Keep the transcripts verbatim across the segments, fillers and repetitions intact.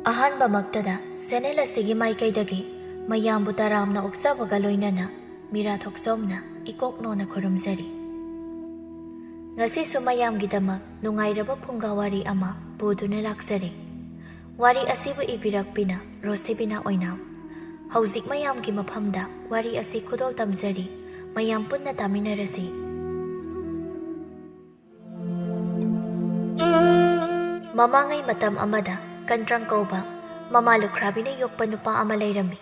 ꯑꯍꯥꯟꯕꯃꯛꯇꯗ channel ꯑꯁꯤꯒꯤ ꯃꯥꯏꯀꯩꯗꯒꯤ ꯃꯌꯥꯝꯕꯨ ꯇꯔꯥꯝꯅ ꯑꯣꯛꯆꯕꯒ ꯂꯣꯏꯅꯅ ꯃꯤꯔꯥ ꯊꯣꯛꯆꯣꯝꯅ ꯏꯀꯣꯛ ꯅꯣꯟꯅ ꯈꯨꯔꯨꯝꯖꯔꯤ꯫ ꯉꯁꯤꯁꯨ ꯃꯌꯥꯝꯒꯤꯗꯃꯛ ꯅꯨꯡꯉꯥꯏꯔꯕ ꯐꯨꯡꯒꯥ ꯋꯥꯔꯤ ꯑꯃ ꯄꯨꯗꯨꯅ ꯂꯥꯛꯆꯔꯤ꯫ ꯋꯥꯔꯤ ꯑꯁꯤꯕꯨ ꯏꯕꯤꯔꯛꯄꯤꯅ ꯔꯣꯁꯤꯕꯤꯅꯥ ꯑꯣꯏꯅꯥꯝ꯫ ꯍꯧꯖꯤꯛ ꯃꯌꯥꯝꯒꯤ ꯃꯐꯝꯗ ꯋꯥꯔꯤ ꯑꯁꯤ ꯈꯨꯗꯣꯜ ꯇꯝꯖꯔꯤ꯫ ꯃꯌꯥꯝ ꯄꯨꯟꯅ ꯇꯥꯃꯤꯟꯅꯔꯁꯤ꯫ ꯃꯃꯥꯡꯉꯩ ꯃꯇꯝ ꯑꯃꯗ ꯀꯟꯗ꯭ꯔꯪ ꯀꯧꯕ ꯃꯃꯥ ꯂꯨꯈ꯭ꯔꯥꯕꯤꯅ ꯌꯣꯛꯄ ꯅꯨꯄꯥ ꯑꯃ ꯂꯩꯔꯝꯃꯤ꯫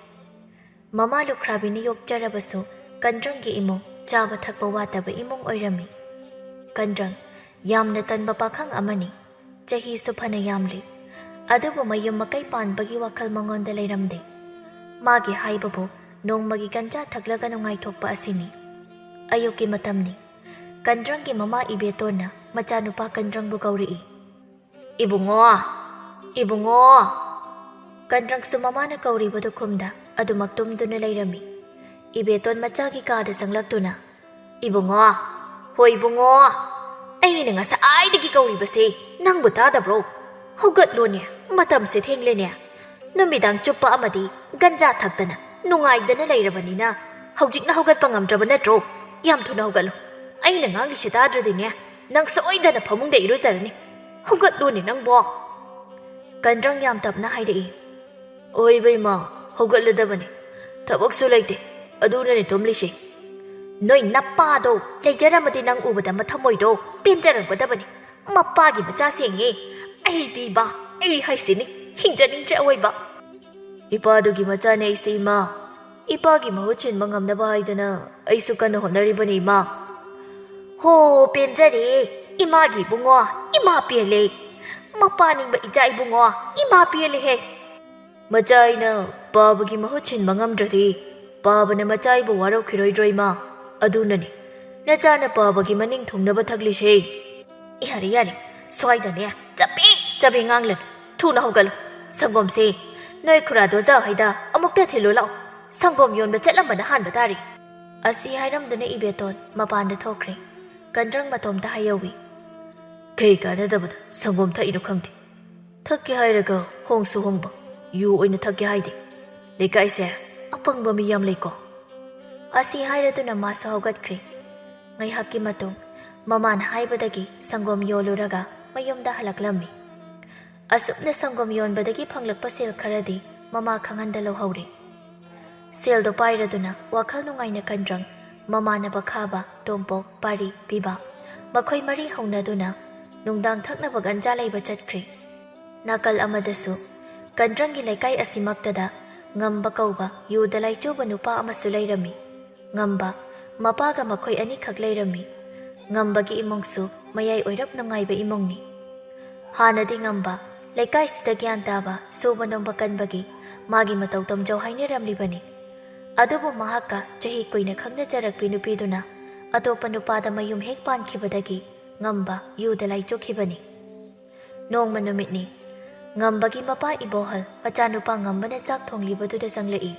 ꯃꯃꯥ ꯂꯨꯈ꯭ꯔꯥꯕꯤꯅ ꯌꯣꯛꯆꯔꯕꯁꯨ ꯀꯟꯗ꯭ꯔꯪꯒꯤ ꯏꯃꯨꯡ ꯆꯥꯕ ꯊꯛꯄ ꯋꯥꯠꯇꯕ ꯏꯃꯨꯡ ꯑꯣꯏꯔꯝꯃꯤ꯫ ꯀꯟꯗ꯭ꯔꯪ ꯌꯥꯝꯅ ꯇꯟꯕ ꯄꯥꯈꯪ ꯑꯃꯅꯤ꯫ ꯆꯍꯤꯁꯨ ꯐꯅ ꯌꯥꯝꯂꯦ꯫ ꯑꯗꯨꯕꯨ ꯃꯌꯨꯝ ꯃꯀꯩ ꯄꯥꯟꯕꯒꯤ ꯋꯥꯈꯜ ꯃꯉꯣꯟꯗ ꯂꯩꯔꯝꯗꯦ꯫ ꯃꯥꯒꯤ ꯍꯥꯏꯕꯕꯨ ꯅꯣꯡꯃꯒꯤ ꯒꯟꯖꯥ ꯊꯛꯂꯒ ꯅꯨꯡꯉꯥꯏꯊꯣꯛꯄ ꯑꯁꯤꯅꯤ꯫ ꯑꯌꯨꯛꯀꯤ ꯃꯇꯝꯅꯤ꯫ ꯀꯟꯗ꯭ꯔꯪꯒꯤ ꯃꯃꯥ ꯏꯕꯦꯇꯣꯟꯅ ꯃꯆꯥꯅꯨꯄꯥ ꯀꯟꯗ꯭ꯔꯪꯕꯨ ꯀꯧꯔꯛꯏ꯫ "ꯏꯕꯨꯡꯉꯣ! ꯏꯕꯨꯡꯉꯣ!" ꯀꯟꯗ꯭ꯔꯪꯁꯨ ꯃꯃꯥꯅ ꯀꯧꯔꯤꯕꯗꯨ ꯈꯨꯝꯗ ꯑꯗꯨꯃꯛ ꯇꯨꯝꯗꯨꯅ ꯂꯩꯔꯝꯃꯤ꯫ ꯏꯕꯦꯇꯣꯟ ꯃꯆꯥꯒꯤ ꯀꯥꯗ ꯆꯪꯂꯛꯇꯨꯅ, "ꯏꯕꯨꯡꯉꯣ! ꯍꯣꯏ ꯏꯕꯨꯡꯉꯣ! ꯑꯩꯅ ꯉꯁꯥꯏꯗꯒꯤ ꯀꯧꯔꯤꯕꯁꯦ ꯅꯪꯕꯨ ꯇꯥꯗꯕ꯭ꯔꯣ? ꯍꯧꯒꯠꯂꯣꯅꯦ, ꯃꯇꯝꯁꯦ ꯊꯦꯡꯂꯦꯅꯦ꯫ ꯅꯨꯃꯤꯗꯥꯡ ꯆꯨꯞꯄ ꯑꯃꯗꯤ ꯒꯟꯖꯥ ꯊꯛꯇꯅ ꯅꯨꯡꯉꯥꯏꯗꯅ ꯂꯩꯔꯕꯅꯤꯅ ꯍꯧꯖꯤꯛꯅ ꯍꯧꯒꯠꯄ ꯉꯝꯗ꯭ꯔꯕ ꯅꯠꯇ꯭ꯔꯣ? ꯌꯥꯝ ꯊꯨꯅ ꯍꯧꯒꯠꯂꯣ꯫ ꯑꯩꯅ ꯉꯥꯡꯂꯤꯁꯦ ꯇꯥꯗ꯭ꯔꯗꯤꯅꯦ ꯅꯪ ꯁꯣꯏꯗꯅ ꯐꯃꯨꯡꯗ ꯏꯔꯨꯖꯔꯅꯤ꯫ ꯍꯧꯒꯠꯂꯣꯅꯦ ꯅꯪꯕꯣ!" ꯀꯟꯗ꯭ꯔꯪ ꯌꯥꯝ ꯇꯞꯅ ꯍꯥꯏꯔꯛꯏ꯫ "ꯑꯣꯏꯕ ꯏꯃꯥ, ꯍꯧꯒꯠꯂꯗꯕꯅꯤ꯫ ꯊꯕꯛꯁꯨ ꯂꯩꯇꯦ, ꯑꯗꯨꯅꯅꯦ ꯇꯨꯝꯂꯤꯁꯦ꯫ ꯅꯣꯏ ꯅꯄꯥꯗꯣ ꯂꯩꯖꯔꯝꯃꯗꯤ ꯅꯪ ꯎꯕꯗ ꯃꯊꯃꯣꯏꯗꯣ ꯄꯦꯟꯖꯔꯝꯒꯗꯕꯅꯤ꯫ ꯃꯄꯥꯒꯤ ꯃꯆꯥ ꯁꯦꯡꯉꯦ꯫ ꯑꯩꯗꯤ ꯏꯕꯥ, ꯑꯩ ꯍꯥꯏꯁꯤꯅꯤ, ꯍꯤꯡꯖꯅꯤꯡꯗ꯭ꯔꯦ ꯑꯋꯣꯏꯕ꯫ ꯏꯄꯥꯗꯨꯒꯤ ꯃꯆꯥꯅꯦ ꯑꯩꯁꯦ ꯏꯃꯥ꯫ ꯏꯄꯥꯒꯤ ꯃꯍꯨꯠ ꯁꯤꯟꯕ ꯉꯝꯅꯕ ꯍꯥꯏꯗꯅ ꯑꯩꯁꯨ ꯀꯟꯅ ꯍꯣꯠꯅꯔꯤꯕꯅꯤ ꯏꯃꯥ꯫" "ꯍꯣ, ꯄꯦꯟꯖꯔꯦ꯫ ꯏꯃꯥꯒꯤ ꯏꯕꯨꯡꯉꯣ, ꯏꯃꯥ ꯄꯦꯜꯂꯦ꯫ ꯃꯄꯥ ꯅꯤꯡꯕ ꯏꯆꯥ ꯏꯕꯨꯡꯉꯣ, ꯏꯃꯥ ꯄꯦꯜꯂꯦꯍꯦ꯫ ꯃꯆꯥ ꯑꯩꯅ ꯄꯥꯕꯒꯤ ꯃꯍꯨꯠ ꯁꯤꯟꯕ ꯉꯝꯗ꯭ꯔꯗꯤ ꯄꯥꯕꯅ ꯃꯆꯥ ꯑꯩꯕꯨ ꯋꯥꯔꯧꯈꯤꯔꯣꯏꯗ꯭ꯔꯣ ꯏꯃꯥ? ꯑꯗꯨꯅꯅꯤ ꯅꯆꯥꯅ ꯄꯥꯕꯒꯤ ꯃꯅꯤꯡ ꯊꯨꯡꯅꯕ ꯊꯛꯂꯤꯁꯦ꯫" "ꯌꯥꯔꯦ, ꯌꯥꯔꯦ, ꯁ꯭ꯋꯥꯏꯗꯅꯦ ꯆꯕꯦꯡ ꯆꯕꯦꯡ ꯉꯥꯡꯂꯅꯨ꯫ ꯊꯨꯅ ꯍꯧꯒꯠꯂꯨ꯫ ꯁꯪꯒꯣꯝꯁꯦ ꯅꯣꯏ ꯈꯨꯔꯥꯗꯣ ꯑꯣꯖꯥ ꯍꯣꯏꯗ ꯑꯃꯨꯛꯇ ꯊꯤꯜꯂꯨ ꯂꯥꯛꯑꯣ꯫ ꯁꯪꯒꯣꯝ ꯌꯣꯟꯕ ꯆꯠꯂꯝꯕꯅ ꯍꯥꯟꯕ ꯇꯥꯔꯦ꯫" ꯑꯁꯤ ꯍꯥꯏꯔꯝꯗꯨꯅ ꯏꯕꯦꯇꯣꯟ ꯃꯄꯥꯟꯗ ꯊꯣꯛꯈ꯭ꯔꯦ꯫ ꯀꯟꯗ꯭ꯔꯪ ꯃꯇꯣꯝꯇ ꯍꯥꯏꯍꯧꯏ꯫ "ꯀꯩ ꯀꯥꯟꯅꯗꯕꯗ ꯁꯪꯒꯣꯝ ꯊꯛꯏꯅꯣ ꯈꯪꯗꯦ꯫ "ꯊꯛꯀꯦ ꯍꯥꯏꯔꯒ ꯍꯣꯡꯁꯨ ꯍꯣꯡꯕ, ꯌꯨ ꯑꯣꯏꯅ ꯊꯛꯀꯦ ꯍꯥꯏꯗꯦ꯫ ꯂꯩꯀꯥꯏꯁꯦ ꯑꯄꯪꯕ ꯃꯤ ꯌꯥꯝ ꯂꯩꯀꯣ?" ꯑꯁꯤ ꯍꯥꯏꯔꯗꯨꯅ ꯃꯥꯁꯨ ꯍꯧꯒꯠꯈ꯭ꯔꯦ꯫ ꯉꯥꯏꯍꯥꯛꯀꯤ ꯃꯇꯨꯡ ꯃꯃꯥꯅ ꯍꯥꯏꯕꯗꯒꯤ ꯁꯪꯒꯣꯝ ꯌꯣꯜꯂꯨꯔꯒ ꯃꯌꯨꯝꯗ ꯍꯜꯂꯛꯂꯝꯃꯤ꯫ ꯑꯁꯨꯝꯅ ꯁꯪꯒꯣꯝ ꯌꯣꯟꯕꯗꯒꯤ ꯐꯪꯂꯛꯄ ꯁꯦꯜ ꯈꯔꯗꯤ ꯃꯃꯥ ꯈꯪꯍꯟꯗ ꯂꯧꯍꯧꯔꯦ꯫ ꯁꯦꯜꯗꯣ ꯄꯥꯏꯔꯗꯨꯅ ꯋꯥꯈꯜ ꯅꯨꯡꯉꯥꯏꯅ ꯀꯟꯗ꯭ꯔꯪ, ꯃꯃꯥꯟꯅꯕ ꯈꯥꯕ, ꯇꯣꯝꯄꯣꯛ, ꯄꯥꯔꯤ, ꯄꯤꯕ, ꯃꯈꯣꯏ ꯃꯔꯤ ꯍꯧꯅꯗꯨꯅ ꯅꯨꯡꯗꯥꯡ ꯊꯛꯅꯕ ꯒꯟꯖꯥ ꯂꯩꯕ ꯆꯠꯈ꯭ꯔꯦ꯫ ꯅꯥꯀꯜ ꯑꯃꯗꯁꯨ ꯀꯟꯗ꯭ꯔꯪꯒꯤ ꯂꯩꯀꯥꯏ ꯑꯁꯤꯃꯛꯇꯗ ꯉꯝꯕ ꯀꯧꯕ ꯌꯨꯗ ꯂꯥꯏꯆꯨꯕ ꯅꯨꯄꯥ ꯑꯃꯁꯨ ꯂꯩꯔꯝꯃꯤ꯫ ꯉꯝꯕ, ꯃꯄꯥꯒ ꯃꯈꯣꯏ ꯑꯅꯤꯈꯛ ꯂꯩꯔꯝꯃꯤ꯫ ꯉꯝꯕꯒꯤ ꯏꯃꯨꯡꯁꯨ ꯃꯌꯥꯏ ꯑꯣꯏꯔꯞ ꯅꯨꯡꯉꯥꯏꯕ ꯏꯃꯨꯡꯅꯤ꯫ ꯍꯥꯟꯅꯗꯤ ꯉꯝꯕ ꯂꯩꯀꯥꯏꯁꯤꯗ ꯒ꯭ꯌꯥꯟ ꯇꯥꯕ, ꯁꯨꯕ ꯅꯣꯝꯕ ꯀꯟꯕꯒꯤ ꯃꯥꯒꯤ ꯃꯇꯧ ꯇꯝꯖꯧ ꯍꯥꯏꯅꯔꯝꯂꯤꯕꯅꯤ꯫ ꯑꯗꯨꯕꯨ ꯃꯍꯥꯛꯀ ꯆꯍꯤ ꯀꯨꯏꯅ ꯈꯪꯅꯖꯔꯛꯄꯤ ꯅꯨꯄꯤꯗꯨꯅ ꯑꯇꯣꯞꯄ ꯅꯨꯄꯥꯗ ꯃꯌꯨꯝ ꯍꯦꯛ ꯄꯥꯟꯈꯤꯕꯗꯒꯤ ꯉꯝꯕ ꯌꯨꯗ ꯂꯥꯏꯆꯨꯈꯤꯕꯅꯤ꯫ ꯅꯣꯡꯃ ꯅꯨꯃꯤꯠꯅꯤ꯫ ꯉꯝꯕꯒꯤ ꯃꯄꯥ ꯏꯕꯣꯍꯜ ꯃꯆꯥꯅꯨꯄꯥ ꯉꯝꯕꯅ ꯆꯥꯛ ꯊꯣꯡꯂꯤꯕꯗꯨꯗ ꯆꯪꯂꯛꯏ꯫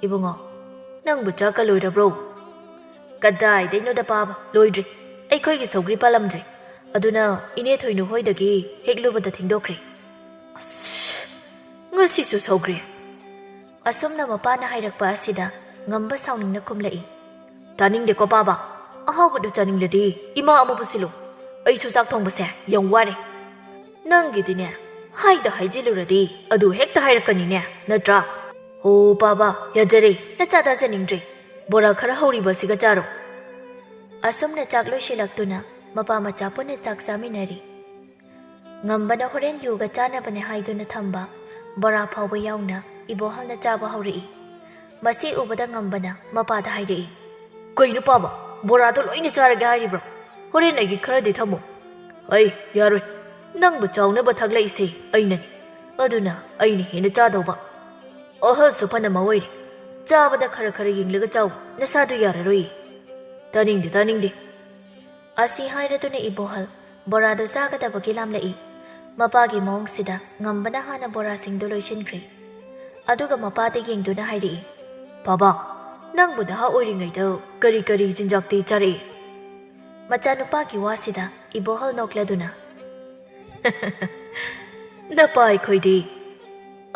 "ꯏꯕꯨꯡꯉꯣ, ꯅꯪꯕꯨ ꯆꯥꯛꯀ ꯂꯣꯏꯔꯕ꯭ꯔꯣ?" "ꯀꯗꯥꯏꯗꯩꯅꯣꯗ ꯄꯥꯕ, ꯂꯣꯏꯗ꯭ꯔꯤ꯫ ꯑꯩꯈꯣꯏꯒꯤ ꯁꯧꯒ꯭ꯔꯤ ꯄꯥꯜꯂꯝꯗ꯭ꯔꯦ꯫ ꯑꯗꯨꯅ ꯏꯅꯦ ꯊꯣꯏꯅꯨ ꯍꯣꯏꯗꯒꯤ ꯍꯦꯛꯂꯨꯕꯗ ꯊꯦꯡꯗꯣꯛꯈ꯭ꯔꯦ꯫ ꯑꯁ, ꯉꯁꯤꯁꯨ ꯁꯧꯒ꯭ꯔꯤ?" ꯑꯁꯨꯝꯅ ꯃꯄꯥꯅ ꯍꯥꯏꯔꯛꯄ ꯑꯁꯤꯗ ꯉꯝꯕ ꯁꯥꯎꯅꯤꯡꯅ ꯈꯨꯝꯂꯛꯏ꯫ "ꯇꯥꯅꯤꯡꯗꯦꯀꯣ ꯄꯥꯕ, ꯑꯍꯥꯎꯕꯗꯨ ꯆꯥꯅꯤꯡꯂꯗꯤ ꯏꯃꯥ ꯑꯃꯕꯨ ꯁꯤꯜꯂꯨ꯫ ꯑꯩꯁꯨ ꯆꯥꯛ ꯊꯣꯡꯕꯁꯦ ꯌꯥꯝ ꯋꯥꯔꯦ꯫ ꯅꯪꯒꯤꯗꯤꯅꯦ, ꯍꯥꯏꯗ ꯍꯥꯏꯖꯤꯜꯂꯨꯔꯗꯤ ꯑꯗꯨ ꯍꯦꯛꯇ ꯍꯥꯏꯔꯛꯀꯅꯤꯅꯦ, ꯅꯠꯇ꯭ꯔꯥ? ꯍꯣ ꯄꯥꯕ, ꯌꯥꯖꯔꯦ, ꯅꯆꯥ ꯇꯥꯖꯅꯤꯡꯗ꯭ꯔꯦ꯫ ꯕꯣꯔꯥ ꯈꯔ ꯍꯧꯔꯤꯕ ꯑꯁꯤꯒ ꯆꯥꯔꯣ꯫" ꯑꯁꯨꯝꯅ ꯆꯥꯛ ꯂꯣꯏꯁꯤꯜꯂꯛꯇꯨꯅ ꯃꯄꯥ ꯃꯆꯥ ꯄꯨꯟꯅ ꯆꯥꯛ ꯆꯥꯃꯤꯟꯅꯔꯤ꯫ ꯉꯝꯕꯅ ꯍꯣꯔꯦꯟ ꯌꯨꯒ ꯆꯥꯅꯕꯅꯦ ꯍꯥꯏꯗꯨꯅ ꯊꯝꯕ ꯕꯣꯔꯥ ꯐꯥꯎꯕ ꯌꯥꯎꯅ ꯏꯕꯣꯍꯜꯅ ꯆꯥꯕ ꯍꯧꯔꯛꯏ꯫ ꯃꯁꯤ ꯎꯕꯗ ꯉꯝꯕꯅ ꯃꯄꯥꯗ ꯍꯥꯏꯔꯛꯏ꯫ "ꯀꯩꯅꯣ ꯄꯥꯕ, ꯕꯣꯔꯥꯗꯣ ꯂꯣꯏꯅ ꯆꯥꯔꯒꯦ ꯍꯥꯏꯔꯤꯕ꯭ꯔꯣ? ꯍꯣꯔꯦꯟ ꯑꯩꯒꯤ ꯈꯔꯗꯤ ꯊꯝꯃꯨ꯫" "ꯑꯩ ꯌꯥꯔꯣꯏ, ꯅꯪꯕꯨ ꯆꯥꯎꯅꯕ ꯊꯛꯂꯛꯏꯁꯦ ꯑꯩꯅꯅꯤ, ꯑꯗꯨꯅ ꯑꯩꯅ ꯍꯦꯟꯅ ꯆꯥꯗꯧꯕ꯫ ꯑꯍꯜꯁꯨ ꯐꯅ ꯑꯣꯏꯔꯦ, ꯆꯥꯕꯗ ꯈꯔ ꯈꯔ ꯌꯦꯡꯂꯒ ꯆꯥꯎ, ꯅꯁꯥꯗꯨ ꯌꯥꯔꯔꯣꯏ꯫" "ꯇꯥꯅꯤꯡꯗꯦ, ꯇꯥꯅꯤꯡꯗꯦ꯫" ꯑꯁꯤ ꯍꯥꯏꯔꯗꯨꯅ ꯏꯕꯣꯍꯜ ꯕꯣꯔꯥꯗꯨ ꯆꯥꯒꯗꯕꯒꯤ ꯂꯥꯝꯂꯛꯏ꯫ ꯃꯄꯥꯒꯤ ꯃꯑꯣꯡꯁꯤꯗ ꯉꯝꯕꯅ ꯍꯥꯟꯅ ꯕꯣꯔꯥꯁꯤꯡꯗꯨ ꯂꯣꯏꯁꯤꯟꯈ꯭ꯔꯦ꯫ ꯑꯗꯨꯒ ꯃꯄꯥꯗ ꯌꯦꯡꯗꯨꯅ ꯍꯥꯏꯔꯛꯏ꯫ "ꯄꯥꯕ, ꯅꯪꯕꯨ ꯅꯍꯥ ꯑꯣꯏꯔꯤꯉꯩꯗ ꯀꯔꯤ ꯀꯔꯤ ꯆꯤꯟꯖꯥꯛꯇꯤ ꯆꯥꯔꯛꯏ?" ꯃꯆꯥꯅꯨꯄꯥꯒꯤ ꯋꯥꯁꯤꯗ ꯏꯕꯣꯍꯜ ꯅꯣꯛꯂꯗꯨꯅ, "ꯅꯄꯥ ꯑꯩꯈꯣꯏꯗꯤ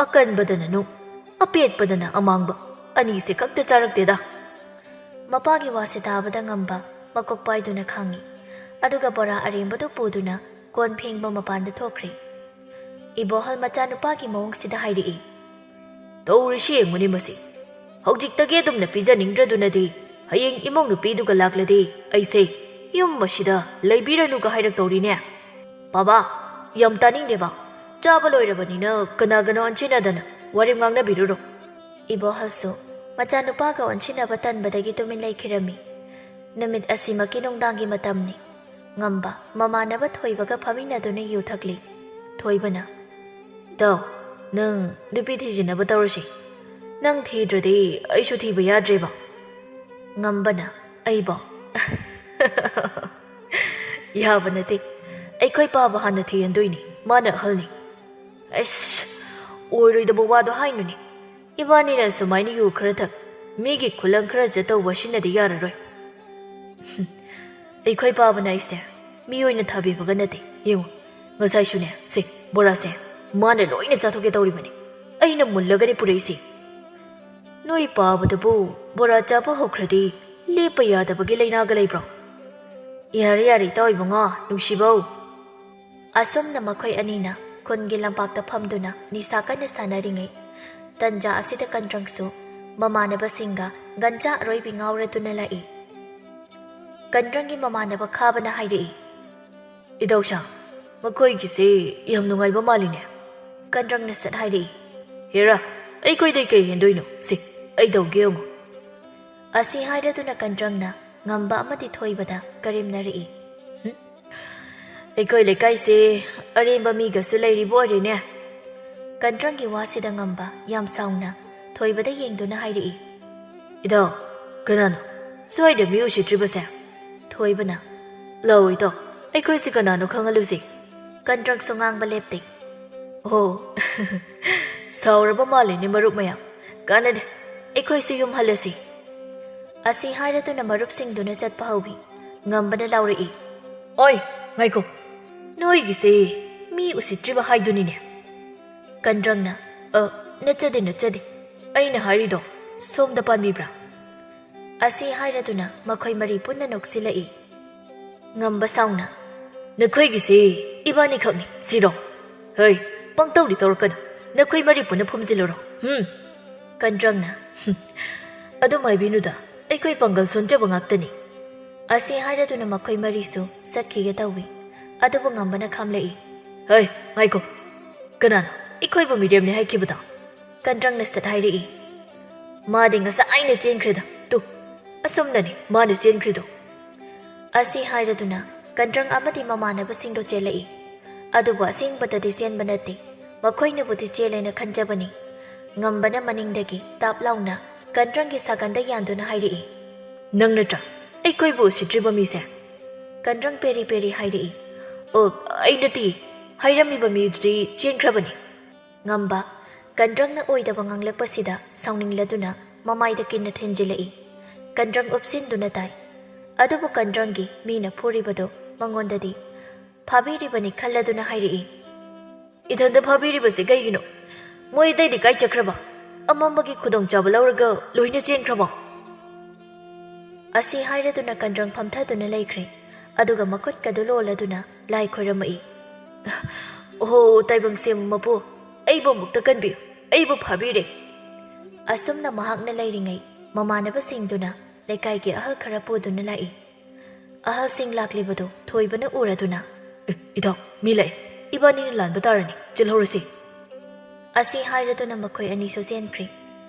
ꯑꯀꯟꯕꯗꯅ ꯅꯨꯡ, ꯑꯄꯦꯠꯄꯗꯅ ꯑꯃꯥꯡꯕ, ꯑꯅꯤꯁꯦ ꯈꯛꯇ ꯆꯥꯔꯛꯇꯦꯗ꯫" ꯃꯄꯥꯒꯤ ꯋꯥꯁꯦ ꯇꯥꯕꯗ ꯉꯝꯕ ꯃꯀꯣꯛ ꯄꯥꯏꯗꯨꯅ ꯈꯥꯡꯉꯤ꯫ ꯑꯗꯨꯒ ꯕꯣꯔꯥ ꯑꯔꯦꯝꯕꯗꯨ ꯄꯨꯗꯨꯅ ꯀꯣꯟ ꯐꯦꯡꯕ ꯃꯄꯥꯟꯗ ꯊꯣꯛꯈ꯭ꯔꯦ꯫ ꯏꯕꯣꯍꯜ ꯃꯆꯥꯅꯨꯄꯥꯒꯤ ꯃꯑꯣꯡꯁꯤꯗ ꯍꯥꯏꯔꯛꯏ, "ꯇꯧꯔꯤꯁꯤ ꯌꯦꯡꯉꯨꯅꯦ ꯃꯁꯤ꯫ ꯍꯧꯖꯤꯛꯇꯒꯤ ꯑꯗꯨꯝꯅ ꯄꯤꯖꯅꯤꯡꯗ꯭ꯔꯗꯨꯅꯗꯤ ꯍꯌꯦꯡ ꯏꯃꯧ ꯅꯨꯄꯤꯗꯨꯒ ꯂꯥꯛꯂꯗꯤ ꯑꯩꯁꯦ ꯌꯨꯝ ꯑꯁꯤꯗ ꯂꯩꯕꯤꯔꯅꯨꯒ ꯍꯥꯏꯔꯛꯇꯧꯔꯤꯅꯦ꯫ ꯕꯥꯕꯥ, ꯌꯥꯝ ꯇꯥꯅꯤꯡꯗꯦꯕ꯫ ꯆꯥꯕ ꯂꯣꯏꯔꯕꯅꯤꯅ ꯀꯅꯥꯒꯅꯣ ꯑꯣꯟꯁꯤꯟꯅꯗꯅ ꯋꯥꯔꯦꯝ ꯉꯥꯡꯅꯕꯤꯔꯨꯔꯣ꯫" ꯏꯕꯣꯍꯜꯁꯨ ꯃꯆꯥꯅꯨꯄꯥꯒ ꯑꯣꯟꯁꯤꯟꯅꯕ ꯇꯟꯕꯗꯒꯤ ꯇꯨꯃꯤꯟ ꯂꯩꯈꯤꯔꯝꯃꯤ꯫ ꯅꯨꯃꯤꯠ ꯑꯁꯤꯃꯛꯀꯤ ꯅꯨꯡꯗꯥꯡꯒꯤ ꯃꯇꯝꯅꯤ꯫ ꯉꯝꯕ ꯃꯃꯥꯟꯅꯕ ꯊꯣꯏꯕꯒ ꯐꯝꯃꯤꯟꯅꯗꯨꯅ ꯌꯨ ꯊꯛꯂꯤ꯫ ꯊꯣꯏꯕꯅ, "ꯏꯇꯥꯎ, ꯅꯪ ꯅꯨꯄꯤ ꯊꯤꯖꯤꯟꯅꯕ ꯇꯧꯔꯁꯤ꯫ ꯅꯪ ꯊꯤꯗ꯭ꯔꯗꯤ ꯑꯩꯁꯨ ꯊꯤꯕ ꯌꯥꯗ꯭ꯔꯦꯕ꯫" ꯉꯝꯕꯅ, "ꯑꯩꯕꯣ?" "ꯌꯥꯕ ꯅꯠꯇꯦ꯫ ꯑꯩꯈꯣꯏ ꯄꯥꯕ ꯍꯥꯟꯅ ꯊꯤꯍꯟꯗꯣꯏꯅꯤ꯫ ꯃꯥꯅ ꯑꯍꯜꯅꯤ꯫" "ꯑꯁ, ꯑꯣꯏꯔꯣꯏꯗꯕ ꯋꯥꯗꯣ ꯍꯥꯏꯅꯨꯅꯦ꯫ ꯏꯕꯥꯅꯤꯅ ꯁꯨꯃꯥꯏꯅ ꯌꯨ ꯈꯔ ꯊꯛ, ꯃꯤꯒꯤ ꯈꯨꯂꯪ ꯈꯔ ꯆꯠꯇꯧꯕ ꯑꯁꯤꯅꯗꯤ ꯌꯥꯔꯔꯣꯏ꯫" "ꯑꯩꯈꯣꯏ ꯄꯥꯕꯅ ꯑꯩꯁꯦ ꯃꯤ ꯑꯣꯏꯅ ꯊꯥꯕꯤꯕꯒ ꯅꯠꯇꯦ꯫ ꯌꯦꯡꯉꯨ, ꯉꯁꯥꯏꯁꯨꯅꯦ, ꯁꯦ, ꯕꯣꯔꯥꯁꯦ ꯃꯥꯅ ꯂꯣꯏꯅ ꯆꯥꯊꯣꯛꯀꯦ ꯇꯧꯔꯤꯕꯅꯤ꯫ ꯑꯩꯅ ꯃꯨꯜꯂꯒꯅꯤ ꯄꯨꯔꯛꯏꯁꯦ꯫" "ꯅꯣꯏ ꯄꯥꯕꯗꯨꯕꯨ ꯕꯣꯔꯥ ꯆꯥꯕ ꯍꯧꯈ꯭ꯔꯗꯤ ꯂꯦꯞꯄ ꯌꯥꯗꯕꯒꯤ ꯂꯩꯅꯥꯒ ꯂꯩꯕ꯭ꯔꯣ?" "ꯌꯥꯔꯦ, ꯌꯥꯔꯦ, ꯏꯇꯥꯎ ꯏꯕꯨꯡꯉꯣ, ꯅꯨꯡꯁꯤꯕꯧ꯫" ꯑꯁꯨꯝꯅ ꯃꯈꯣꯏ ꯑꯅꯤꯅ ꯈꯨꯟꯒꯤ ꯂꯝꯄꯥꯛꯇ ꯐꯝꯗꯨꯅ ꯅꯤꯁꯥ ꯀꯟꯅ ꯁꯥꯟꯅꯔꯤꯉꯩ, ꯇꯟꯖꯥ ꯑꯁꯤꯗ ꯀꯟꯇ꯭ꯔꯪꯁꯨ ꯃꯃꯥꯟꯅꯕꯁꯤꯡꯒ ꯒꯟꯖꯥ ꯑꯔꯣꯏꯕꯤ ꯉꯥꯎꯔꯗꯨꯅ ꯂꯥꯛꯏ꯫ ꯀꯟꯇ꯭ꯔꯪꯒꯤ ꯃꯃꯥꯟꯅꯕ ꯈꯥꯕꯅ ꯍꯥꯏꯔꯛꯏ, "ꯏꯇꯥꯎꯁꯥ, ꯃꯈꯣꯏꯒꯤꯁꯦ ꯌꯥꯝ ꯅꯨꯡꯉꯥꯏꯕ ꯃꯥꯜꯂꯤꯅꯦ꯫" ꯀꯟꯇ꯭ꯔꯪꯅ ꯁꯠ ꯍꯥꯏꯔꯛꯏ, "ꯍꯦꯔꯥ, ꯑꯩꯈꯣꯏꯗꯩ ꯀꯩ ꯍꯦꯟꯗꯣꯏꯅꯣ? ꯁꯤ, ꯑꯩ ꯇꯧꯒꯦ ꯌꯦꯡꯉꯨ꯫" ꯑꯁꯤ ꯍꯥꯏꯔꯗꯨꯅ ꯀꯟꯇ꯭ꯔꯪꯅ ꯉꯝꯕ ꯑꯃꯗꯤ ꯊꯣꯏꯕꯗ ꯀꯔꯦꯝꯅꯔꯛꯏ꯫ "ꯍꯨꯝ? ꯑꯩꯈꯣꯏ ꯂꯩꯀꯥꯏꯁꯦ ꯑꯔꯦꯝꯕ ꯃꯤꯒꯁꯨ ꯂꯩꯔꯤꯕ ꯑꯣꯏꯔꯦꯅꯦ꯫" ꯀꯟꯇ꯭ꯔꯪꯒꯤ ꯋꯥꯁꯤꯗ ꯉꯝꯕ ꯌꯥꯝ ꯁꯥꯎꯅ ꯊꯣꯏꯕꯗ ꯌꯦꯡꯗꯨꯅ ꯍꯥꯏꯔꯛꯏ, "ꯏꯇꯥꯎ, ꯀꯅꯥꯅꯣ ꯁ꯭ꯋꯥꯏꯗ ꯃꯤ ꯎꯁꯤꯠꯇ꯭ꯔꯤꯕꯁꯦ?" ꯊꯣꯏꯕꯅ, "ꯂꯥꯛꯑꯣ ꯏꯇꯥꯎ, ꯑꯩꯈꯣꯏꯁꯤ ꯀꯅꯥꯅꯣ ꯈꯪꯍꯜꯂꯨꯁꯤ꯫" ꯀꯟꯇ꯭ꯔꯪꯁꯨ ꯉꯥꯡꯕ ꯂꯦꯞꯇꯦ꯫ "ꯑꯣ, ꯁꯥꯎꯔꯕ ꯃꯥꯜꯂꯦꯅꯦ ꯃꯔꯨꯞ ꯃꯌꯥꯝ꯫ ꯀꯥꯟꯅꯗꯦ, ꯑꯩꯈꯣꯏꯁꯨ ꯌꯨꯝ ꯍꯜꯂꯁꯤ꯫" ꯑꯁꯤ ꯍꯥꯏꯔꯗꯨꯅ ꯃꯔꯨꯞꯁꯤꯡꯗꯨꯅ ꯆꯠꯄ ꯍꯧꯏ꯫ ꯉꯝꯕꯅ ꯂꯥꯎꯔꯛꯏ, "ꯑꯣꯏ, ꯉꯥꯏꯈꯣ, ꯅꯣꯏꯒꯤꯁꯦ ꯃꯤ ꯎꯁꯤꯠꯇ꯭ꯔꯤꯕ ꯍꯥꯏꯗꯨꯅꯤꯅꯦ꯫ ꯀꯟꯗ꯭ꯔꯪꯅ, "ꯑ, ꯅꯠꯆꯗꯦ, ꯅꯠꯆꯗꯦ꯫ ꯑꯩꯅ ꯍꯥꯏꯔꯤꯗꯣ ꯁꯣꯝꯗ ꯄꯥꯟꯕꯤꯕ꯭ꯔꯥ?" ꯑꯁꯤ ꯍꯥꯏꯔꯗꯨꯅ ꯃꯈꯣꯏ ꯃꯔꯤ ꯄꯨꯟꯅ ꯅꯣꯛꯁꯤꯜꯂꯛꯏ꯫ ꯉꯝꯕ ꯁꯥꯎꯅ, "ꯅꯈꯣꯏꯒꯤꯁꯤ ꯏꯕꯥꯅꯤꯈꯛꯅꯤ ꯁꯤꯔꯣ? ꯍꯩ, ꯄꯪꯇꯧꯗꯤ ꯇꯧꯔꯛꯀꯅꯨ꯫ ꯅꯈꯣꯏ ꯃꯔꯤ ꯄꯨꯟꯅ ꯐꯨꯝꯖꯤꯜꯂꯨꯔꯣ꯫ ꯍꯨꯝ?" ꯀꯟꯗ꯭ꯔꯪꯅ, "ꯍꯨꯝ, ꯑꯗꯨꯝ ꯍꯥꯏꯕꯤꯅꯨꯗ, ꯑꯩꯈꯣꯏ ꯄꯥꯡꯒꯜ ꯁꯣꯟꯖꯕ ꯉꯥꯛꯇꯅꯤ꯫" ꯑꯁꯤ ꯍꯥꯏꯔꯗꯨꯅ ꯃꯈꯣꯏ ꯃꯔꯤꯁꯨ ꯆꯠꯈꯤꯒꯦ ꯇꯧꯏ꯫ ꯑꯗꯨꯕꯨ ꯉꯝꯕꯅ ꯈꯥꯝꯂꯛꯏ꯫ "ꯍꯩ, ꯉꯥꯏꯈꯣ꯫ ꯀꯅꯥꯅꯣ ꯑꯩꯈꯣꯏꯕꯨ ꯃꯤꯔꯦꯝꯅꯤ ꯍꯥꯏꯈꯤꯕꯗꯣ?" ꯀꯟꯗ꯭ꯔꯪꯅ ꯁꯠ ꯍꯥꯏꯔꯛꯏ꯫ "ꯃꯥꯗꯤ ꯉꯁꯥꯏꯅ ꯆꯦꯟꯈ꯭ꯔꯦꯗ꯫ ꯇꯨ, ꯑꯁꯨꯝꯅꯅꯤ ꯃꯥꯅ ꯆꯦꯟꯈ꯭ꯔꯤꯗꯣ꯫" ꯑꯁꯤ ꯍꯥꯏꯔꯗꯨꯅ ꯀꯟꯗ꯭ꯔꯪ ꯑꯃꯗꯤ ꯃꯃꯥꯟꯅꯕꯁꯤꯡꯗꯣ ꯆꯦꯜꯂꯛꯏ꯫ ꯑꯗꯨꯕꯨ ꯑꯁꯦꯡꯕꯗꯗꯤ ꯆꯦꯟꯕ ꯅꯠꯇꯦ, ꯃꯈꯣꯏꯅꯕꯨꯗꯤ ꯆꯦꯜꯂꯦꯅ ꯈꯟꯖꯕꯅꯤ꯫ ꯉꯝꯕꯅ ꯃꯅꯤꯡꯗꯒꯤ ꯇꯥꯞ ꯂꯥꯎꯅ ꯀꯟꯗ꯭ꯔꯪꯒꯤ ꯁꯥꯒꯟꯗ ꯌꯥꯟꯗꯨꯅ ꯍꯥꯏꯔꯛꯏ꯫ "ꯅꯪ ꯅꯠꯇ꯭ꯔꯥ ꯑꯩꯈꯣꯏꯕꯨ ꯎꯁꯤꯠꯇ꯭ꯔꯤꯕ ꯃꯤꯁꯦ?" ꯀꯟꯗ꯭ꯔꯪ ꯄꯦꯔꯤ ꯄꯦꯔꯤ ꯍꯥꯏꯔꯛꯏ꯫ "ꯑꯣ, ꯑꯩ ꯅꯠꯇꯦ, ꯍꯥꯏꯔꯝꯃꯤꯕ ꯃꯤꯗꯨꯗꯤ ꯆꯦꯟꯈ꯭ꯔꯕꯅꯤ꯫" ꯉꯝꯕ, ꯀꯟꯗ꯭ꯔꯪꯅ ꯑꯣꯏꯗꯕ ꯉꯥꯡꯂꯛꯄꯁꯤꯗ ꯁꯥꯎꯅꯤꯡꯂꯗꯨꯅ ꯃꯃꯥꯏꯗ ꯀꯤꯟꯅ ꯊꯤꯟꯖꯤꯜꯂꯛꯏ꯫ ꯀꯟꯗ꯭ꯔꯪ ꯎꯞꯁꯤꯟꯗꯨꯅ ꯇꯥꯏ꯫ ꯑꯗꯨꯕꯨ ꯀꯟꯗ꯭ꯔꯪꯒꯤ ꯃꯤꯅ ꯐꯨꯔꯤꯕꯗꯨ ꯃꯉꯣꯟꯗꯗꯤ ꯐꯥꯕꯤꯔꯤꯕꯅꯤ ꯈꯜꯂꯗꯨꯅ ꯍꯥꯏꯔꯛꯏ꯫ "ꯏꯊꯟꯗ ꯐꯥꯕꯤꯔꯤꯕꯁꯤ ꯀꯩꯒꯤꯅꯣ? ꯃꯣꯏ ꯑꯇꯩꯗꯤ ꯀꯥꯏ ꯆꯠꯈ꯭ꯔꯕ? ꯑꯃꯝꯕꯒꯤ ꯈꯨꯗꯣꯡꯆꯥꯕ ꯂꯧꯔꯒ ꯂꯣꯏꯅ ꯆꯦꯟꯈ꯭ꯔꯕꯣ?" ꯑꯁꯤ ꯍꯥꯏꯔꯗꯨꯅ ꯀꯟꯗ꯭ꯔꯪ ꯐꯝꯊꯗꯨꯅ ꯂꯩꯈ꯭ꯔꯦ꯫ ꯑꯗꯨꯒ ꯃꯈꯨꯠꯀꯗꯨ ꯂꯣꯜꯂꯗꯨꯅ ꯂꯥꯏ ꯈꯣꯏꯔꯝꯃꯛꯏ꯫ "ꯑꯣꯍꯣ, ꯇꯥꯏꯕꯪ ꯁꯦꯝꯕ ꯃꯄꯨ, ꯑꯩꯕꯨ ꯑꯃꯨꯛꯇ ꯀꯟꯕꯤꯌꯨ, ꯑꯩꯕꯨ ꯐꯥꯕꯤꯔꯦ꯫" ꯑꯁꯨꯝꯅ ꯃꯍꯥꯛꯅ ꯂꯩꯔꯤꯉꯩ ꯃꯃꯥꯟꯅꯕꯁꯤꯡꯗꯨꯅ ꯂꯩꯀꯥꯏꯒꯤ ꯑꯍꯜ ꯈꯔ ꯄꯨꯗꯨꯅ ꯂꯥꯛꯏ꯫ ꯑꯍꯜꯁꯤꯡ ꯂꯥꯛꯂꯤꯕꯗꯨ ꯊꯣꯏꯕꯅ ꯎꯔꯗꯨꯅ, "ꯑꯦ, ꯏꯇꯥꯎ, ꯃꯤ ꯂꯥꯛꯑꯦ꯫ ꯏꯕꯥꯅꯤꯅ ꯂꯥꯟꯕ ꯇꯥꯔꯅꯤ꯫ ꯆꯦꯜꯍꯧꯔꯁꯤ꯫" ꯑꯁꯤ ꯍꯥꯏꯔꯗꯨꯅ ꯃꯈꯣꯏ ꯑꯅꯤꯁꯨ ꯆꯦꯟꯈ꯭ꯔꯦ꯫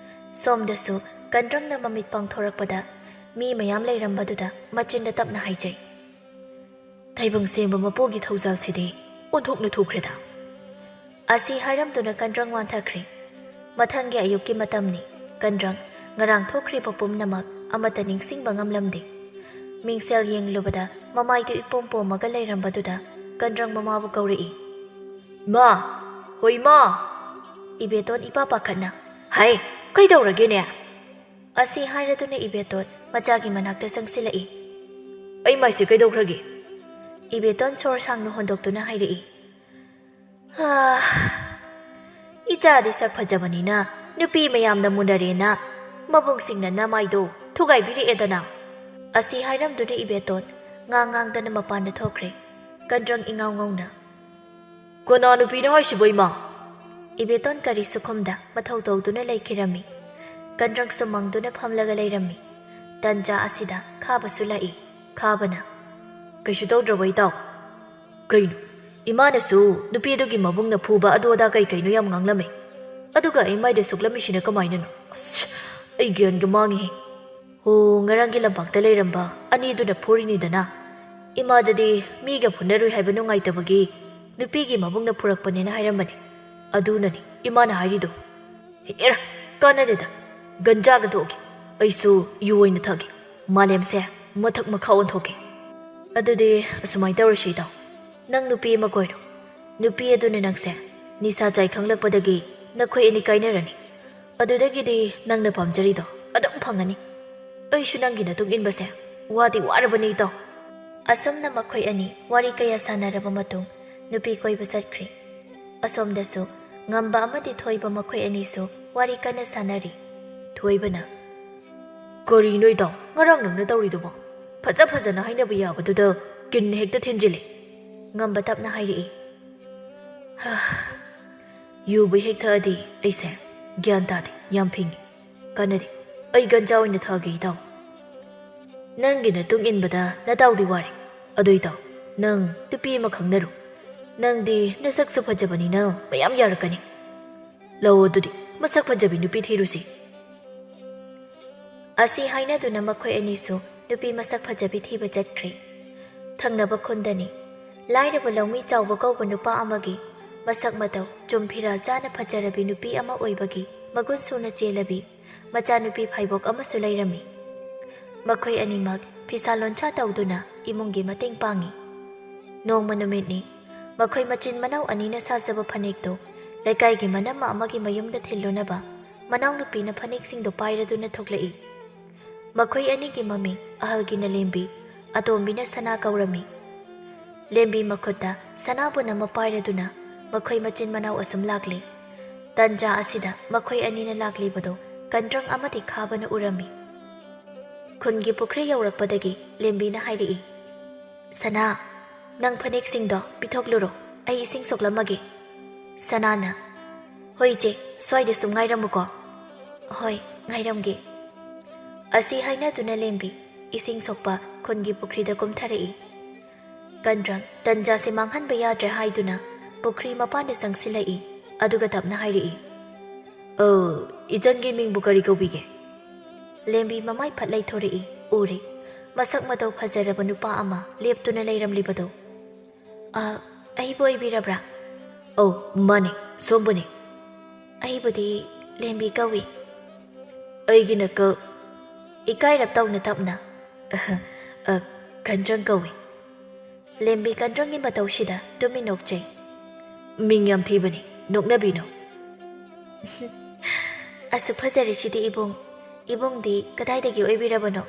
ꯁꯣꯝꯗꯁꯨ ꯀꯟꯗ꯭ꯔꯪꯅ ꯃꯃꯤꯠ ꯄꯥꯡꯊꯣꯔꯛꯄꯗ ꯃꯤ ꯃꯌꯥꯝ ꯂꯩꯔꯝꯕꯗꯨꯗ ꯃꯆꯤꯟꯗ ꯇꯞꯅ ꯍꯥꯏꯖꯩ꯫ "ꯇꯥꯏꯕꯪ ꯁꯦꯝꯕ ꯃꯄꯨꯒꯤ ꯊꯧꯖꯥꯜꯁꯤꯗꯤ ꯑꯣꯟꯊꯣꯛꯅ ꯊꯨꯈ꯭ꯔꯦꯗ꯫" ꯑꯁꯤ ꯍꯥꯏꯔꯝꯗꯨꯅ ꯀꯟꯗ꯭ꯔꯪ ꯋꯥꯟꯊꯈ꯭ꯔꯦ꯫ ꯃꯊꯪꯒꯤ ꯑꯌꯨꯛꯀꯤ ꯃꯇꯝꯅꯤ꯫ ꯀꯟꯗ꯭ꯔꯪ ꯉꯔꯥꯡ ꯊꯣꯛꯈ꯭ꯔꯤꯕ ꯄꯨꯝꯅꯃꯛ ꯑꯃꯠꯇ ꯅꯤꯡꯁꯤꯡꯕ ꯉꯝꯂꯝꯗꯦ꯫ ꯃꯤꯡꯁꯦꯜ ꯌꯦꯡꯂꯨꯕꯗ ꯃꯃꯥꯏꯗꯨ ꯏꯄꯣꯝ ꯄꯣꯝꯃꯒ ꯂꯩꯔꯝꯕꯗꯨꯗ ꯀꯟꯗ꯭ꯔꯪ ꯃꯃꯥꯕꯨ ꯀꯧꯔꯛꯏ꯫ "ꯏꯃꯥ! ꯍꯣꯏ, ꯏꯃꯥ!" ꯏꯕꯦꯇꯣꯟ ꯏꯄꯥ ꯄꯥꯈꯠꯅ, "ꯍꯥꯏ, ꯀꯩꯗꯧꯔꯒꯦꯅꯦ?" ꯑꯁꯤ ꯍꯥꯏꯔꯗꯨꯅ ꯏꯕꯦꯇꯣꯟ ꯃꯆꯥꯒꯤ ꯃꯅꯥꯛꯇ ꯆꯪꯁꯤꯜꯂꯛꯏ꯫ "ꯑꯩ ꯃꯥꯏꯁꯦ ꯀꯩꯗꯧꯈ꯭ꯔꯒꯦ?" ꯏꯕꯦꯇꯣꯟ ꯁꯣꯔ ꯁꯥꯡꯅ ꯍꯣꯟꯗꯣꯛꯇꯨꯅ ꯍꯥꯏꯔꯛꯏ꯫ "ꯍꯥ, "ꯏꯆꯥꯗꯤ ꯁꯛ ꯐꯖꯕꯅꯤꯅ ꯅꯨꯄꯤ ꯃꯌꯥꯝꯅ ꯃꯨꯟꯅꯔꯦꯅ ꯃꯕꯨꯡꯁꯤꯡꯅ ꯅꯃꯥꯏꯗꯣ ꯊꯨꯒꯥꯏꯕꯤꯔꯛꯑꯦꯗꯅ"꯫ ꯑꯁꯤ ꯍꯥꯏꯔꯝꯗꯨꯅ ꯏꯕꯦꯇꯣꯟ ꯉꯥꯡ ꯉꯥꯡꯗꯅ ꯃꯄꯥꯟꯗ ꯊꯣꯛꯈ꯭ꯔꯦ꯫ ꯀꯟꯗ꯭ꯔꯪ ꯏꯉꯥꯎ ꯉꯥꯎꯅ, "ꯀꯅꯥ ꯅꯨꯄꯤꯅꯣ ꯍꯥꯏꯁꯤꯕꯣ, ꯏꯃꯥ?" ꯏꯕꯦꯇꯣꯟ ꯀꯔꯤꯁꯨ ꯈꯨꯝꯗ ꯃꯊꯧ ꯇꯧꯗꯨꯅ ꯂꯩꯈꯤꯔꯝꯃꯤ꯫ ꯀꯟꯗ꯭ꯔꯪꯁꯨ ꯃꯪꯗꯨꯅ ꯐꯝꯂꯒ ꯂꯩꯔꯝꯃꯤ꯫ ꯇꯟꯖꯥ ꯑꯁꯤꯗ ꯈꯥꯕꯁꯨ ꯂꯥꯛꯏ꯫ ꯈꯥꯕꯅ, "ꯀꯩꯁꯨ ꯇꯧꯗ꯭ꯔꯕꯣ, ꯏꯇꯥꯎ?" "ꯀꯩꯅꯣ? ꯏꯃꯥꯅꯁꯨ ꯅꯨꯄꯤꯗꯨꯒꯤ ꯃꯕꯨꯡꯅ ꯐꯨꯕ ꯑꯗꯨ ꯑꯗꯥ ꯀꯩ ꯀꯩꯅꯣ ꯌꯥꯝ ꯉꯥꯡꯂꯝꯃꯦ꯫ ꯑꯗꯨꯒ ꯑꯩ ꯃꯥꯏꯗ ꯁꯣꯛꯂꯝꯃꯤꯁꯤꯅ ꯀꯃꯥꯏꯅꯅꯣ? ꯑꯁ, ꯑꯩ ꯒ꯭ꯌꯥꯟꯒ ꯃꯥꯡꯉꯤꯍꯦ꯫ ꯍꯣ, ꯉꯔꯥꯡꯒꯤ ꯂꯝꯄꯥꯛꯇ ꯂꯩꯔꯝꯕ ꯑꯅꯤꯗꯨꯅ ꯐꯨꯔꯤꯅꯤꯗꯅ꯫ ꯏꯃꯥꯗꯗꯤ ꯃꯤꯒ ꯐꯨꯅꯔꯨꯏ ꯍꯥꯏꯕ ꯅꯨꯡꯉꯥꯏꯇꯕꯒꯤ ꯅꯨꯄꯤꯒꯤ ꯃꯕꯨꯡꯅ ꯐꯨꯔꯛꯄꯅꯦꯅ ꯍꯥꯏꯔꯝꯕꯅꯦ꯫ ꯑꯗꯨꯅꯅꯤ ꯏꯃꯥꯅ ꯍꯥꯏꯔꯤꯗꯣ꯫ ꯍꯦꯔꯥ, ꯀꯥꯟꯅꯗꯦꯗ꯫ ꯒꯟꯖꯥꯒ ꯊꯣꯛꯑꯒꯦ꯫ ꯑꯩꯁꯨ ꯌꯨ ꯑꯣꯏꯅ ꯊꯛꯑꯒꯦ꯫ ꯃꯥꯂꯦꯝꯁꯦ ꯃꯊꯛ ꯃꯈꯥ ꯑꯣꯟꯊꯣꯛꯀꯦ꯫ ꯑꯗꯨꯗꯤ ꯑꯁꯨꯃꯥꯏꯅ ꯇꯧꯔꯁꯤ, ꯏꯇꯥꯎ꯫ ꯅꯪ ꯅꯨꯄꯤ ꯑꯃ ꯀꯣꯏꯔꯣ꯫ ꯅꯨꯄꯤ ꯑꯗꯨꯅ ꯅꯪꯁꯦ ꯅꯤꯁꯥ ꯆꯥꯏ ꯈꯪꯂꯛꯄꯗꯒꯤ ꯅꯈꯣꯏ ꯑꯅꯤ ꯀꯥꯏꯅꯔꯅꯤ꯫ ꯑꯗꯨꯗꯒꯤꯗꯤ ꯅꯪꯅ ꯄꯥꯝꯖꯔꯤꯗꯣ ꯑꯗꯨꯝ ꯐꯪꯉꯅꯤ꯫ ꯑꯩꯁꯨ ꯅꯪꯒꯤ ꯃꯇꯨꯡ ꯏꯟꯕꯁꯦ ꯋꯥꯗꯤ ꯋꯥꯔꯕꯅꯤ, ꯏꯇꯥꯎ"꯫ ꯑꯁꯨꯝꯅ ꯃꯈꯣꯏ ꯑꯅꯤ ꯋꯥꯔꯤ ꯀꯌꯥ ꯁꯥꯟꯅꯔꯕ ꯃꯇꯨꯡ ꯅꯨꯄꯤ ꯀꯣꯏꯕ ꯆꯠꯈ꯭ꯔꯦ꯫ ꯑꯁꯣꯝꯗꯁꯨ ꯉꯝꯕ ꯑꯃꯗꯤ ꯊꯣꯏꯕ ꯃꯈꯣꯏ ꯑꯅꯤꯁꯨ ꯋꯥꯔꯤ ꯀꯟꯅ ꯁꯥꯟꯅꯔꯤ꯫ ꯊꯣꯏꯕꯅ, "ꯀꯔꯤꯅꯣ, ꯏꯇꯥꯎ, ꯉꯔꯥꯡ ꯅꯪꯅ ꯇꯧꯔꯤꯗꯨꯕꯣ? ꯐꯖ ꯐꯖꯅ ꯍꯥꯏꯅꯕ ꯌꯥꯕꯗꯨꯗ ꯀꯤꯟ ꯍꯦꯛꯇ ꯊꯤꯟꯖꯤꯜꯂꯤ"꯫ ꯉꯝꯕ ꯇꯞꯅ ꯍꯥꯏꯔꯛꯏ, "ꯍꯥ, ꯌꯨꯕꯨ ꯍꯦꯛ ꯊꯛꯑꯗꯤ ꯑꯩꯁꯦ ꯒ꯭ꯌꯥꯟ ꯇꯥꯗꯦ, ꯌꯥꯝ ꯐꯤꯡꯉꯤ꯫ ꯀꯥꯟꯅꯗꯦ, ꯑꯩ ꯒꯟꯖꯥ ꯑꯣꯏꯅ ꯊꯛꯑꯒꯦ, ꯏꯇꯥꯎ"꯫ "ꯅꯪꯒꯤ ꯅꯇꯨꯡ ꯏꯟꯕꯗ ꯅꯇꯥꯎꯗꯤ ꯋꯥꯔꯦ꯫ ꯑꯗꯣ ꯏꯇꯥꯎ, ꯅꯪ ꯅꯨꯄꯤ ꯑꯃ ꯈꯪꯅꯔꯣ꯫ ꯅꯪꯗꯤ ꯅꯁꯛꯁꯨ ꯐꯖꯕꯅꯤꯅ ꯃꯌꯥꯝ ꯌꯥꯔꯛꯀꯅꯤ꯫ ꯂꯧ ꯑꯗꯨꯗꯤ, ꯃꯁꯛ ꯐꯖꯕꯤ ꯅꯨꯄꯤ ꯊꯤꯔꯨꯁꯤ"꯫ ꯑꯁꯤ ꯍꯥꯏꯅꯗꯨꯅ ꯃꯈꯣꯏ ꯑꯅꯤꯁꯨ ꯅꯨꯄꯤ ꯃꯁꯛ ꯐꯖꯕꯤ ꯊꯤꯕ ꯆꯠꯈ꯭ꯔꯦ꯫ ꯊꯪꯅꯕ ꯈꯨꯟꯗꯅꯤ꯫ ꯂꯥꯏꯔꯕ ꯂꯧꯃꯤ ꯆꯥꯎꯕ ꯀꯧꯕ ꯅꯨꯄꯥ ꯑꯃꯒꯤ ꯃꯁꯛ ꯃꯇꯧ, ꯆꯨꯝ ꯐꯤꯔꯥꯜ ꯆꯥꯅ ꯐꯖꯔꯕꯤ ꯅꯨꯄꯤ ꯑꯃ ꯑꯣꯏꯕꯒꯤ ꯃꯒꯨꯟ ꯁꯨꯅ ꯆꯦꯜꯂꯕꯤ ꯃꯆꯥꯅꯨꯄꯤ ꯐꯥꯏꯕꯣꯛ ꯑꯃꯁꯨ ꯂꯩꯔꯝꯃꯤ꯫ ꯃꯈꯣꯏ ꯑꯅꯤꯃꯛ ꯐꯤꯁꯥ ꯂꯣꯟꯁꯥ ꯇꯧꯗꯨꯅ ꯏꯃꯨꯡꯒꯤ ꯃꯇꯦꯡ ꯄꯥꯡꯉꯤ꯫ ꯅꯣꯡꯃ ꯅꯨꯃꯤꯠꯅꯤ꯫ ꯃꯈꯣꯏ ꯃꯆꯤꯟ ꯃꯅꯥꯎ ꯑꯅꯤꯅ ꯁꯥꯖꯕ ꯐꯅꯦꯛꯇꯨ ꯂꯩꯀꯥꯏꯒꯤ ꯃꯅꯝꯃ ꯑꯃꯒꯤ ꯃꯌꯨꯝꯗ ꯊꯤꯜꯂꯨꯅꯕ ꯃꯅꯥꯎꯅꯨꯄꯤꯅ ꯐꯅꯦꯛꯁꯤꯡꯗꯨ ꯄꯥꯏꯔꯗꯨꯅ ꯊꯣꯛꯂꯛꯏ꯫ ꯃꯈꯣꯏ ꯑꯅꯤꯒꯤ ꯃꯃꯤꯡ ꯑꯍꯜꯒꯤꯅ ꯂꯦꯝꯕꯤ, ꯑꯇꯣꯝꯕꯤꯅ ꯁꯅꯥ ꯀꯧꯔꯝꯃꯤ꯫ ꯂꯦꯝꯕꯤ ꯃꯈꯨꯠꯇ ꯁꯅꯥꯕꯨꯟ ꯑꯃ ꯄꯥꯏꯔꯗꯨꯅ ꯃꯈꯣꯏ ꯃꯆꯤꯟ ꯃꯅꯥꯎ ꯑꯁꯨꯝ ꯂꯥꯛꯂꯤ꯫ ꯇꯟꯖꯥ ꯑꯁꯤꯗ ꯃꯈꯣꯏ ꯑꯅꯤꯅ ꯂꯥꯛꯂꯤꯕꯗꯨ ꯀꯟꯗ꯭ꯔꯪ ꯑꯃꯗꯤ ꯈꯥꯕꯅ ꯎꯔꯝꯃꯤ꯫ ꯈꯨꯟꯒꯤ ꯄꯨꯈ꯭ꯔꯤ ꯌꯧꯔꯛꯄꯗꯒꯤ ꯂꯦꯝꯕꯤꯅ ꯍꯥꯏꯔꯛꯏ, "ꯁꯅꯥ, ꯅꯪ ꯐꯅꯦꯛꯁꯤꯡꯗꯣ ꯄꯤꯊꯣꯛꯂꯨꯔꯣ, ꯑꯩ ꯏꯁꯤꯡ ꯁꯣꯛꯂꯝꯃꯒꯦ꯫" ꯁꯅꯥꯅ, "ꯍꯣꯏ ꯏꯆꯦ, ꯁ꯭ꯋꯥꯏꯗ ꯁꯨꯝ ꯉꯥꯏꯔꯝꯃꯨꯀꯣ꯫" "ꯍꯣꯏ, ꯉꯥꯏꯔꯝꯒꯦ꯫" ꯑꯁꯤ ꯍꯥꯏꯅꯗꯨꯅ ꯂꯦꯝꯕꯤ ꯏꯁꯤꯡ ꯁꯣꯛꯄ ꯈꯨꯟꯒꯤ ꯄꯨꯈ꯭ꯔꯤꯗ ꯀꯨꯝꯊꯔꯛꯏ꯫ ꯀꯟꯗ꯭ꯔꯪ ꯇꯟꯖꯥꯁꯦ ꯃꯥꯡꯍꯟꯕ ꯌꯥꯗ꯭ꯔꯦ ꯍꯥꯏꯗꯨꯅ ꯄꯨꯈ꯭ꯔꯤ ꯃꯄꯥꯟꯗ ꯆꯪꯁꯤꯜꯂꯛꯏ, ꯑꯗꯨꯒ ꯇꯞꯅ ꯍꯥꯏꯔꯛꯏ, "ꯑ, ꯏꯆꯟꯒꯤ ꯃꯤꯡꯕꯨ ꯀꯔꯤ ꯀꯧꯕꯤꯒꯦ?" ꯂꯦꯝꯕꯤ ꯃꯃꯥꯏ ꯐꯠ ꯂꯩꯊꯣꯔꯛꯏ, ꯎꯔꯦ ꯃꯁꯛ ꯃꯇꯧ ꯐꯖꯔꯕ ꯅꯨꯄꯥ ꯑꯃ ꯂꯦꯞꯇꯨꯅ ꯂꯩꯔꯝꯂꯤꯕꯗꯨ꯫ "ꯑ, ꯑꯩꯕꯨ ꯑꯣꯏꯕꯤꯔꯕ꯭ꯔꯥ?" "ꯑꯧ, ꯃꯥꯅꯦ, ꯁꯣꯝꯕꯨꯅꯦ?" "ꯑꯩꯕꯨꯗꯤ ꯂꯦꯝꯕꯤ ꯀꯧꯏ꯫" "ꯑꯩꯒꯤꯅ ꯀ-," ꯏꯀꯥꯏꯔꯞ ꯇꯧꯅ ꯇꯞꯅ, "ꯑ, ꯀꯟꯗ꯭ꯔꯪ ꯀꯧꯏ꯫" ꯂꯦꯝꯕꯤ ꯀꯟꯗ꯭ꯔꯪꯒꯤ ꯃꯇꯧꯁꯤꯗ ꯇꯨꯃꯤꯟ ꯅꯣꯛꯆꯩ꯫ "ꯃꯤꯡ ꯌꯥꯝ ꯊꯤꯕꯅꯤ, ꯅꯣꯛꯅꯕꯤꯅꯨ꯫" "ꯑꯁꯨꯛ ꯐꯖꯔꯤꯁꯤꯗꯤ ꯏꯕꯨꯡ꯫ ꯏꯕꯨꯡꯗꯤ ꯀꯗꯥꯏꯗꯒꯤ ꯑꯣꯏꯕꯤꯔꯕꯅꯣ?"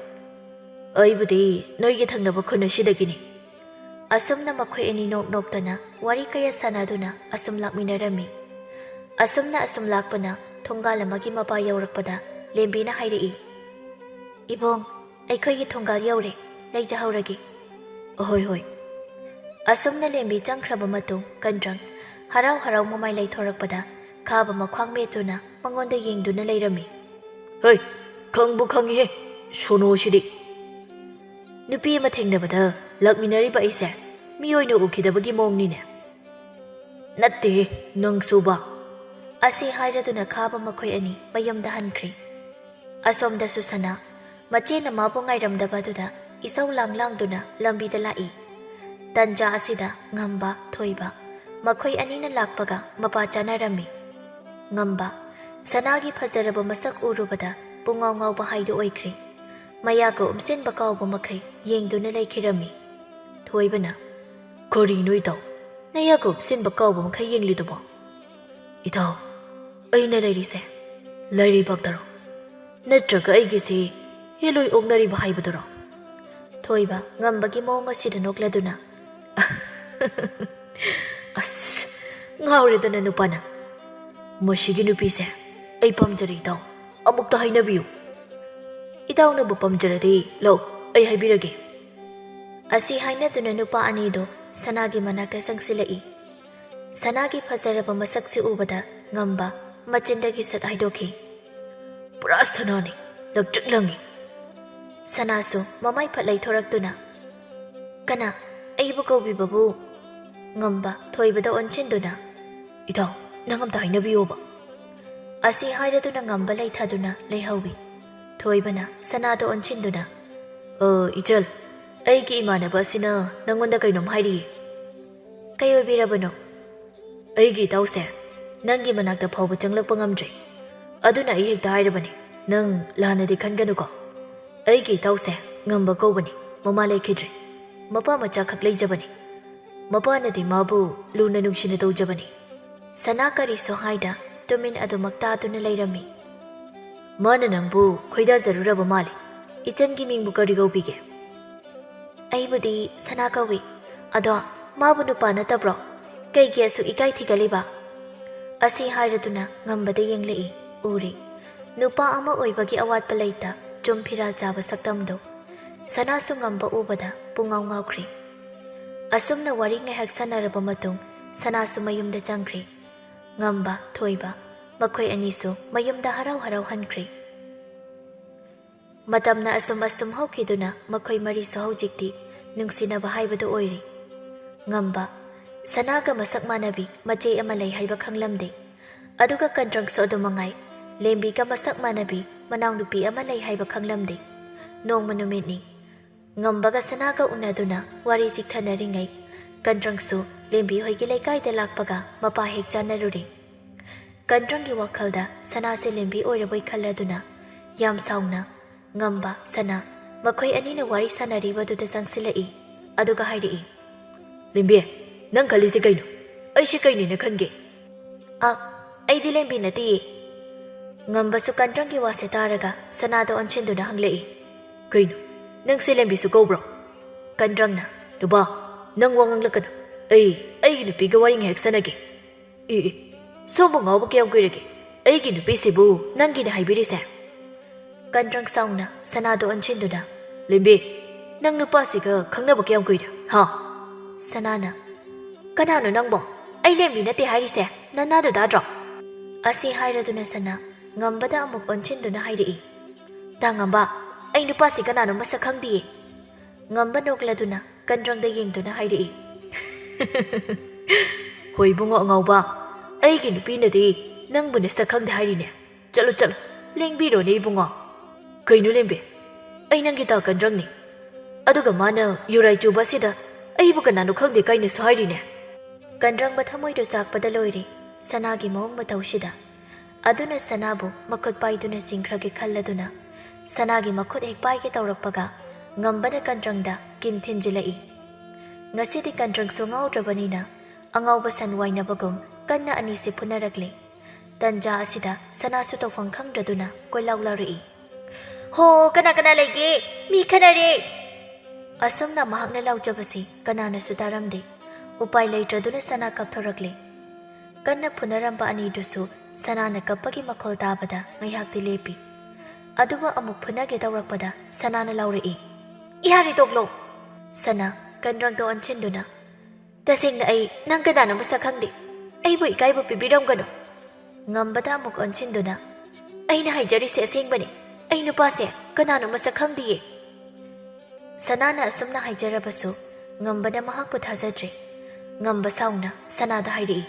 "ꯑꯩꯕꯨꯗꯤ ꯅꯣꯏꯒꯤ ꯊꯪꯅꯕ ꯈꯨꯟ ꯑꯁꯤꯗꯒꯤꯅꯤ꯫" ꯑꯁꯨꯝꯅ ꯃꯈꯣꯏ ꯑꯅꯤ ꯅꯣꯛ ꯅꯣꯛꯇꯅ ꯋꯥꯔꯤ ꯀꯌꯥ ꯁꯥꯟꯅꯗꯨꯅ ꯑꯁꯨꯝ ꯂꯥꯛꯃꯤꯟꯅꯔꯝꯃꯤ꯫ ꯑꯁꯨꯝꯅ ꯑꯁꯨꯝ ꯂꯥꯛꯄꯅ ꯊꯣꯡꯒꯥꯜ ꯑꯃꯒꯤ ꯃꯄꯥ ꯌꯧꯔꯛꯄꯗ ꯂꯦꯝꯕꯤꯅ ꯍꯥꯏꯔꯛꯏ, "ꯏꯕꯨꯡ, ꯑꯩꯈꯣꯏꯒꯤ ꯊꯣꯡꯒꯥꯜ ꯌꯧꯔꯦ, ꯂꯩꯖꯍꯧꯔꯒꯦ꯫" "ꯍꯣꯏ, ꯍꯣꯏ꯫" ꯑꯁꯨꯝꯅ ꯂꯦꯝꯕꯤ ꯆꯪꯈ꯭ꯔꯕ ꯃꯇꯨꯡ ꯀꯟꯗ꯭ꯔꯪ ꯍꯔꯥꯎ ꯍꯔꯥꯎ ꯃꯃꯥꯏ ꯂꯩꯊꯣꯔꯛꯄꯗ ꯈꯥꯕ ꯃꯈ꯭ꯋꯥꯡ ꯃꯦꯠꯇꯨꯅ ꯃꯉꯣꯟꯗ ꯌꯦꯡꯗꯨꯅ ꯂꯩꯔꯝꯃꯤ꯫ "ꯍꯩ, ꯈꯪꯕꯨ ꯈꯪꯉꯤꯍꯦ, ꯁꯣꯅꯣꯁꯤꯗꯤ꯫ ꯅꯨꯄꯤ ꯑꯃ ꯊꯦꯡꯅꯕꯗ ꯂꯥꯛꯃꯤꯟꯅꯔꯤꯕ ꯑꯩꯁꯦ ꯃꯤ ꯑꯣꯏꯅ ꯎꯈꯤꯗꯕꯒꯤ ꯃꯑꯣꯡꯅꯤꯅꯦ꯫" "ꯅꯠꯇꯦꯍꯦ, ꯅꯪꯁꯨꯕ꯫" ꯑꯁꯤ ꯍꯥꯏꯔꯗꯨꯅ ꯈꯥꯕ ꯃꯈꯣꯏ ꯑꯅꯤ ꯃꯌꯨꯝꯗ ꯍꯟꯈ꯭ꯔꯦ꯫ ꯑꯁꯣꯝꯗꯁꯨ ꯁꯅꯥ ꯃꯆꯦꯅ ꯃꯥꯕꯨ ꯉꯥꯏꯔꯝꯗꯕꯗꯨꯗ ꯏꯁꯧ ꯂꯥꯡ ꯂꯥꯡꯗꯨꯅ ꯂꯝꯕꯤꯗ ꯂꯥꯛꯏ꯫ ꯇꯟꯖꯥ ꯑꯁꯤꯗ ꯉꯝꯕ, ꯊꯣꯏꯕ ꯃꯈꯣꯏ ꯑꯅꯤꯅ ꯂꯥꯛꯄꯒ ꯃꯄꯥ ꯆꯥꯅꯔꯝꯃꯤ꯫ ꯉꯝꯕ, ꯁꯅꯥꯒꯤ ꯐꯖꯔꯕ ꯃꯁꯛ ꯎꯔꯨꯕꯗ ꯄꯨꯡꯉꯥꯎ ꯉꯥꯎꯕ ꯍꯥꯏꯗꯨ ꯑꯣꯏꯈ꯭ꯔꯦ꯫ ꯃꯌꯥꯒ ꯎꯝꯁꯤꯟꯕ ꯀꯥꯎꯕ ꯃꯈꯩ ꯌꯦꯡꯗꯨꯅ ꯂꯩꯈꯤꯔꯝꯃꯤ꯫ ꯊꯣꯏꯕꯅ, "ꯀꯔꯤꯅꯣ ꯏꯇꯥꯎ, ꯅꯌꯥꯒ ꯎꯝꯁꯤꯟꯕ ꯀꯥꯎꯕ ꯃꯈꯩ ꯌꯦꯡꯂꯤꯗꯨꯕꯣ?" "ꯏꯇꯥꯎ, ꯑꯩꯅ ꯂꯩꯔꯤꯁꯦ ꯂꯩꯔꯩꯕꯥꯛꯇꯔꯣ? ꯅꯠꯇ꯭ꯔꯒ ꯑꯩꯒꯤꯁꯤ ꯍꯦꯂꯣꯏ ꯑꯣꯛꯅꯔꯤꯕ ꯍꯥꯏꯕꯗꯨꯔꯣ?" ꯊꯣꯏꯕ ꯉꯝꯕꯒꯤ ꯃꯑꯣꯡ ꯑꯁꯤꯗ ꯅꯣꯛꯂꯗꯨꯅ, "ꯑꯁ, ꯉꯥꯎꯔꯦꯗꯅ ꯅꯨꯄꯥꯅ꯫ "ꯃꯁꯤꯒꯤ ꯅꯨꯄꯤꯁꯦ ꯑꯩ ꯄꯥꯝꯖꯔꯦ, ꯏꯇꯥꯎ꯫ ꯑꯃꯨꯛꯇ ꯍꯥꯏꯅꯕꯤꯌꯨ꯫" "ꯏꯇꯥꯎꯅꯕꯨ ꯄꯥꯝꯖꯔꯗꯤ ꯂꯧ, ꯑꯩ ꯍꯥꯏꯕꯤꯔꯒꯦ꯫" ꯑꯁꯤ ꯍꯥꯏꯅꯗꯨꯅ ꯅꯨꯄꯥ ꯑꯅꯤꯗꯨ ꯁꯅꯥꯒꯤ ꯃꯅꯥꯛꯇ ꯆꯪꯁꯤꯜꯂꯛꯏ꯫ ꯁꯅꯥꯒꯤ ꯐꯖꯔꯕ ꯃꯁꯛꯁꯤ ꯎꯕꯗ ꯉꯝꯕ ꯃꯆꯤꯟꯗꯒꯤ ꯁꯠ ꯍꯥꯏꯗꯣꯛꯈꯤ, "ꯄꯨꯔꯥ ꯁꯅꯥꯅꯤ, ꯂꯪꯇ꯭ꯔꯤꯛ ꯂꯪꯉꯤ꯫" ꯁꯅꯥꯁꯨ ꯃꯃꯥꯏ ꯐꯠ ꯂꯩꯊꯣꯔꯛꯇꯨꯅ, "ꯀꯅꯥ? ꯑꯩꯕꯨ ꯀꯧꯕꯤꯕꯕꯨ?" ꯉꯝꯕ ꯊꯣꯏꯕꯗ ꯑꯣꯟꯁꯤꯟꯗꯨꯅ, "ꯏꯇꯥꯎ, ꯅꯪ ꯑꯝꯇ ꯍꯥꯏꯅꯕꯤꯌꯣꯕ꯫" ꯑꯁꯤ ꯍꯥꯏꯔꯗꯨꯅ ꯉꯝꯕ ꯂꯩꯊꯗꯨꯅ ꯂꯩꯍꯧꯏ꯫ ꯊꯣꯏꯕꯅ ꯁꯅꯥꯗ ꯑꯣꯟꯁꯤꯟꯗꯨꯅ, "ꯑ, ꯏꯆꯜ, ꯑꯩꯒꯤ ꯏꯃꯥꯟꯅꯕ ꯑꯁꯤꯅ ꯅꯪꯉꯣꯟꯗ ꯀꯩꯅꯣꯝ ꯍꯥꯏꯔꯤꯌꯦ꯫" "ꯀꯩ ꯑꯣꯏꯕꯤꯔꯕꯅꯣ?" "ꯑꯩꯒꯤ ꯏꯇꯥꯎꯁꯦ ꯅꯪꯒꯤ ꯃꯅꯥꯛꯇ ꯐꯥꯎꯕ ꯆꯪꯂꯛꯄ ꯉꯝꯗ꯭ꯔꯦ꯫ ꯑꯗꯨꯅ ꯑꯩ ꯍꯦꯛꯇ ꯍꯥꯏꯔꯕꯅꯤ, ꯅꯪ ꯂꯥꯟꯅꯗꯤ ꯈꯟꯒꯅꯨꯀꯣ꯫ ꯑꯩꯒꯤ ꯏꯇꯥꯎꯁꯦ ꯉꯝꯕ ꯀꯧꯕꯅꯤ, ꯃꯃꯥ ꯂꯩꯈꯤꯗ꯭ꯔꯦ꯫ ꯃꯄꯥ ꯃꯆꯥꯈꯛ ꯂꯩꯖꯕꯅꯤ꯫ ꯃꯄꯥꯅꯗꯤ ꯃꯥꯕꯨ ꯂꯨꯅ ꯅꯨꯡꯁꯤꯅ ꯇꯧꯖꯕꯅꯤ꯫" ꯁꯅꯥ ꯀꯔꯤꯁꯨ ꯍꯥꯏꯗ ꯇꯨꯃꯤꯟ ꯑꯗꯨꯃꯛ ꯇꯥꯗꯨꯅ ꯂꯩꯔꯝꯃꯤ꯫ "ꯃꯥꯅ ꯅꯪꯕꯨ ꯈꯣꯏꯗꯥꯖꯔꯨꯔꯕ ꯃꯥꯜꯂꯤ꯫ ꯏꯆꯟꯒꯤ ꯃꯤꯡꯕꯨ ꯀꯔꯤ ꯀꯧꯕꯤꯒꯦ?" "ꯑꯩꯕꯨꯗꯤ ꯁꯅꯥ ꯀꯧꯏ꯫ ꯑꯗꯣ ꯃꯥꯕꯨ ꯅꯨꯄꯥ ꯅꯠꯇꯕ꯭ꯔꯣ? ꯀꯩꯒꯤ ꯑꯁꯨꯛ ꯏꯀꯥꯏ ꯊꯤꯒꯠꯂꯤꯕ?" ꯑꯁꯤ ꯍꯥꯏꯔꯗꯨꯅ ꯉꯝꯕꯗ ꯌꯦꯡꯂꯛꯏ꯫ ꯎꯔꯦ, ꯅꯨꯄꯥ ꯑꯃ ꯑꯣꯏꯕꯒꯤ ꯑꯋꯥꯠꯄ ꯂꯩꯇ ꯆꯨꯝ ꯐꯤꯔꯥꯜ ꯆꯥꯕ ꯁꯛꯇꯝꯗꯣ꯫ ꯁꯅꯥꯁꯨ ꯉꯝꯕ ꯎꯕꯗ ꯄꯨꯡꯉꯥꯎ ꯉꯥꯎꯈ꯭ꯔꯦ꯫ ꯑꯁꯨꯝꯅ ꯋꯥꯔꯤ ꯉꯥꯏꯍꯥꯛ ꯁꯥꯟꯅꯔꯕ ꯃꯇꯨꯡ ꯁꯅꯥꯁꯨ ꯃꯌꯨꯝꯗ ꯆꯪꯈ꯭ꯔꯦ꯫ ꯉꯝꯕ, ꯊꯣꯏꯕ, ꯃꯈꯣꯏ ꯑꯅꯤꯁꯨ ꯃꯌꯨꯝꯗ ꯍꯔꯥꯎ ꯍꯔꯥꯎ ꯍꯟꯈ꯭ꯔꯦ꯫ ꯃꯇꯝꯅ ꯑꯁꯨꯝ ꯑꯁꯨꯝ ꯍꯧꯈꯤꯗꯨꯅ ꯃꯈꯣꯏ ꯃꯔꯤꯁꯨ ꯍꯧꯖꯤꯛꯇꯤ ꯅꯨꯡꯁꯤꯅꯕ ꯍꯥꯏꯕꯗꯨ ꯑꯣꯏꯔꯦ꯫ ꯉꯝꯕ, ꯁꯅꯥꯒ ꯃꯁꯛ ꯃꯥꯟꯅꯕꯤ ꯃꯆꯦ ꯑꯃ ꯂꯩ ꯍꯥꯏꯕ ꯈꯪꯂꯝꯗꯦ꯫ ꯑꯗꯨꯒ ꯀꯟꯇ꯭ꯔꯪꯁꯨ ꯑꯗꯨ ꯃꯉꯥꯏ, ꯂꯦꯝꯕꯤꯒ ꯃꯁꯛ ꯃꯥꯟꯅꯕꯤ ꯃꯅꯥꯎꯅꯨꯄꯤ ꯑꯃ ꯂꯩ ꯍꯥꯏꯕ ꯈꯪꯂꯝꯗꯦ꯫ ꯅꯣꯡꯃ ꯅꯨꯃꯤꯠꯅꯤ꯫ ꯉꯝꯕꯒ ꯁꯅꯥꯒ ꯎꯅꯗꯨꯅ ꯋꯥꯔꯤ ꯆꯤꯛꯊꯅꯔꯤꯉꯩ, ꯀꯟꯇ꯭ꯔꯪꯁꯨ ꯂꯦꯝꯕꯤ ꯍꯣꯏꯒꯤ ꯂꯩꯀꯥꯏꯗ ꯂꯥꯛꯄꯒ ꯃꯄꯥ ꯍꯦꯛ ꯆꯥꯟꯅꯔꯨꯔꯦ꯫ ꯀꯟꯇ꯭ꯔꯪꯒꯤ ꯋꯥꯈꯜꯗ ꯁꯅꯥꯁꯦ ꯂꯦꯝꯕꯤ ꯑꯣꯏꯔꯕꯣꯏ ꯈꯜꯂꯗꯨꯅ ꯌꯥꯝ ꯁꯥꯎꯅ ꯉꯝꯕ, ꯁꯅꯥ ꯃꯈꯣꯏ ꯑꯅꯤꯅ ꯋꯥꯔꯤ ꯁꯥꯟꯅꯔꯤꯕꯗꯨꯗ ꯆꯪꯁꯤꯜꯂꯛꯏ꯫ ꯑꯗꯨꯒ ꯍꯥꯏꯔꯛꯏ, "ꯂꯦꯝꯕꯤ, ꯅꯪ ꯈꯜꯂꯤꯁꯦ ꯀꯩꯅꯣ? ꯑꯩꯁꯦ ꯀꯩꯅꯦꯅ ꯈꯟꯒꯦ?" "ꯑ, ꯑꯩꯗꯤ ꯂꯦꯝꯕꯤ ꯅꯠꯇꯤꯌꯦ꯫" ꯉꯝꯕꯁꯨ ꯀꯟꯇ꯭ꯔꯪꯒꯤ ꯋꯥꯁꯦ ꯇꯥꯔꯒ ꯁꯅꯥꯗ ꯑꯣꯟꯁꯤꯟꯗꯨꯅ ꯍꯪꯂꯛꯏ, "ꯀꯩꯅꯣ, ꯅꯪꯁꯦ ꯂꯦꯝꯕꯤꯁꯨ ꯀꯧꯕ꯭ꯔꯣ?" ꯀꯟꯇ꯭ꯔꯪꯅ, "ꯅꯨꯄꯥ, ꯅꯪ ꯋꯥ ꯉꯥꯡꯂꯛꯀꯅꯨ꯫ ꯑꯩ ꯑꯩꯒꯤ ꯅꯨꯄꯤꯒ ꯋꯥꯔꯤ ꯉꯥꯏꯍꯥꯛ ꯁꯥꯟꯅꯒꯦ꯫" "ꯑꯦ, ꯑꯦ, ꯁꯣꯝꯕꯨ ꯉꯥꯎꯕ ꯀꯌꯥꯝ ꯀꯨꯏꯔꯒꯦ? ꯑꯩꯒꯤ ꯅꯨꯄꯤꯁꯤꯕꯨ ꯅꯪꯒꯤꯅꯦ ꯍꯥꯏꯕꯤꯔꯤꯁꯦ?" ꯀꯟꯗ꯭ꯔꯪ ꯁꯥꯎꯅ ꯁꯅꯥꯗ ꯑꯣꯟꯁꯤꯟꯗꯨꯅ, "ꯂꯦꯝꯕꯤ, ꯅꯪ ꯅꯨꯄꯥꯁꯤꯒ ꯈꯪꯅꯕ ꯀꯌꯥꯝ ꯀꯨꯏꯔꯦ, ꯍꯥ?" ꯁꯅꯥꯅ, "ꯀꯅꯥꯅꯣ ꯅꯪꯕꯣ? ꯑꯩ ꯂꯦꯝꯕꯤ ꯅꯠꯇꯦ ꯍꯥꯏꯔꯤꯁꯦ, ꯅꯅꯥꯗꯨ ꯇꯥꯗ꯭ꯔꯣ?" ꯑꯁꯤ ꯍꯥꯏꯔꯗꯨꯅ ꯁꯅꯥ ꯉꯝꯕꯗ ꯑꯃꯨꯛ ꯑꯣꯟꯁꯤꯟꯗꯨꯅ ꯍꯥꯏꯔꯛꯏ, "ꯇꯥ ꯉꯝꯕ, ꯑꯩ ꯅꯨꯄꯥꯁꯤ ꯀꯅꯥꯅꯣ ꯃꯁꯛ ꯈꯪꯗꯤꯌꯦ꯫" ꯉꯝꯕ ꯅꯣꯛꯂꯗꯨꯅ ꯀꯟꯗ꯭ꯔꯪꯗ ꯌꯦꯡꯗꯨꯅ ꯍꯥꯏꯔꯛꯏ, "ꯍꯣꯏ ꯏꯕꯨꯡꯉꯣ ꯑꯉꯥꯎꯕ, ꯑꯩꯒꯤ ꯅꯨꯄꯤꯅꯗꯤ ꯅꯪꯕꯨ ꯅꯁꯛ ꯈꯪꯗꯦ ꯍꯥꯏꯔꯤꯅꯦ꯫ ꯆꯠꯂꯣ, ꯆꯠꯂꯣ, ꯂꯦꯡꯕꯤꯔꯣꯅꯦ ꯏꯕꯨꯡꯉꯣ꯫ ꯀꯩꯅꯣ ꯂꯦꯝꯕꯤ, ꯑꯩ ꯅꯪꯒꯤ ꯇꯥ ꯀꯟꯗ꯭ꯔꯪꯅꯤ, ꯑꯗꯨꯒ ꯃꯥꯅ ꯌꯨꯔꯥꯏ ꯆꯨꯕ ꯑꯁꯤꯗ ꯑꯩꯕꯨ ꯀꯅꯥꯅꯣ ꯈꯪꯗꯦ ꯀꯥꯏꯅꯁꯨ ꯍꯥꯏꯔꯤꯅꯦ?" ꯀꯟꯗ꯭ꯔꯪꯕ ꯊꯃꯣꯏꯗꯣ ꯆꯥꯛꯄꯗ ꯂꯣꯏꯔꯦ ꯁꯅꯥꯒꯤ ꯃꯑꯣꯡ ꯃꯇꯧꯁꯤꯗ꯫ ꯑꯗꯨꯅ ꯁꯅꯥꯕꯨ ꯃꯈꯨꯠ ꯄꯥꯏꯗꯨꯅ ꯆꯤꯡꯈ꯭ꯔꯒꯦ ꯈꯜꯂꯗꯨꯅ ꯁꯅꯥꯒꯤ ꯃꯈꯨꯠ ꯍꯦꯛ ꯄꯥꯏꯒꯦ ꯇꯧꯔꯛꯄꯒ ꯉꯝꯕꯅ ꯀꯟꯗ꯭ꯔꯪꯗ ꯀꯤꯟ ꯊꯤꯟꯖꯤꯜꯂꯛꯏ꯫ ꯉꯁꯤꯗꯤ ꯀꯟꯗ꯭ꯔꯪꯁꯨ ꯉꯥꯎꯗ꯭ꯔꯕꯅꯤꯅ ꯑꯉꯥꯎꯕ ꯁꯟ ꯋꯥꯏꯅꯕꯒꯨꯝ ꯀꯟꯅ ꯑꯅꯤꯁꯦ ꯐꯨꯅꯔꯛꯂꯦ꯫ ꯇꯟꯖꯥ ꯑꯁꯤꯗ ꯁꯅꯥꯁꯨ ꯇꯧꯐꯝ ꯈꯪꯗ꯭ꯔꯗꯨꯅ ꯀꯣꯏꯂꯥꯎ ꯂꯥꯎꯔꯛꯏ, "ꯍꯣ, ꯀꯅꯥ ꯀꯅꯥ ꯂꯩꯒꯦ? ꯃꯤ ꯈꯠꯅꯔꯦ!" ꯑꯁꯨꯝꯅ ꯃꯍꯥꯛꯅ ꯂꯥꯎꯖꯕꯁꯤ ꯀꯅꯥꯅꯁꯨ ꯇꯥꯔꯝꯗꯦ꯫ ꯎꯄꯥꯏ ꯂꯩꯇ꯭ꯔꯗꯨꯅ ꯁꯅꯥ ꯀꯞꯊꯣꯔꯛꯂꯦ꯫ ꯀꯟꯅ ꯐꯨꯅꯔꯝꯕ ꯑꯅꯤꯗꯨꯁꯨ ꯁꯅꯥꯅ ꯀꯞꯄꯒꯤ ꯃꯈꯣꯜ ꯇꯥꯕꯗ ꯉꯥꯏꯍꯥꯛꯇꯤ ꯂꯦꯞꯄꯤ꯫ ꯑꯗꯨꯕꯨ ꯑꯃꯨꯛ ꯐꯨꯅꯒꯦ ꯇꯧꯔꯛꯄꯗ ꯁꯅꯥꯅ ꯂꯥꯎꯔꯛꯏ, "ꯏꯍꯥꯔꯤ ꯇꯣꯛꯂꯣ!" ꯁꯅꯥ ꯀꯟꯗ꯭ꯔꯪꯗ ꯑꯣꯟꯁꯤꯟꯗꯨꯅ, "ꯇꯁꯦꯡꯅ ꯑꯩ ꯅꯪ ꯀꯅꯥꯅꯣ ꯃꯁꯛ ꯈꯪꯗꯦ꯫ ꯑꯩꯕꯨ ꯏꯀꯥꯏꯕ ꯄꯤꯕꯤꯔꯝꯒꯅꯨ꯫" ꯉꯝꯕꯗ ꯑꯃꯨꯛ ꯑꯣꯟꯁꯤꯟꯗꯨꯅ, "ꯑꯩꯅ ꯍꯥꯏꯖꯔꯤꯁꯦ ꯑꯁꯦꯡꯕꯅꯤ꯫ ꯑꯩ ꯅꯨꯄꯥꯁꯦ ꯀꯅꯥꯅꯣ ꯃꯁꯛ ꯈꯪꯗꯤꯌꯦ꯫" ꯁꯅꯥꯅ ꯑꯁꯨꯝꯅ ꯍꯥꯏꯖꯔꯕꯁꯨ ꯉꯝꯕꯅ ꯃꯍꯥꯛꯄꯨ ꯊꯥꯖꯗ꯭ꯔꯦ꯫ ꯉꯝꯕ ꯁꯥꯎꯅ ꯁꯅꯥꯗ ꯍꯥꯏꯔꯛꯏ,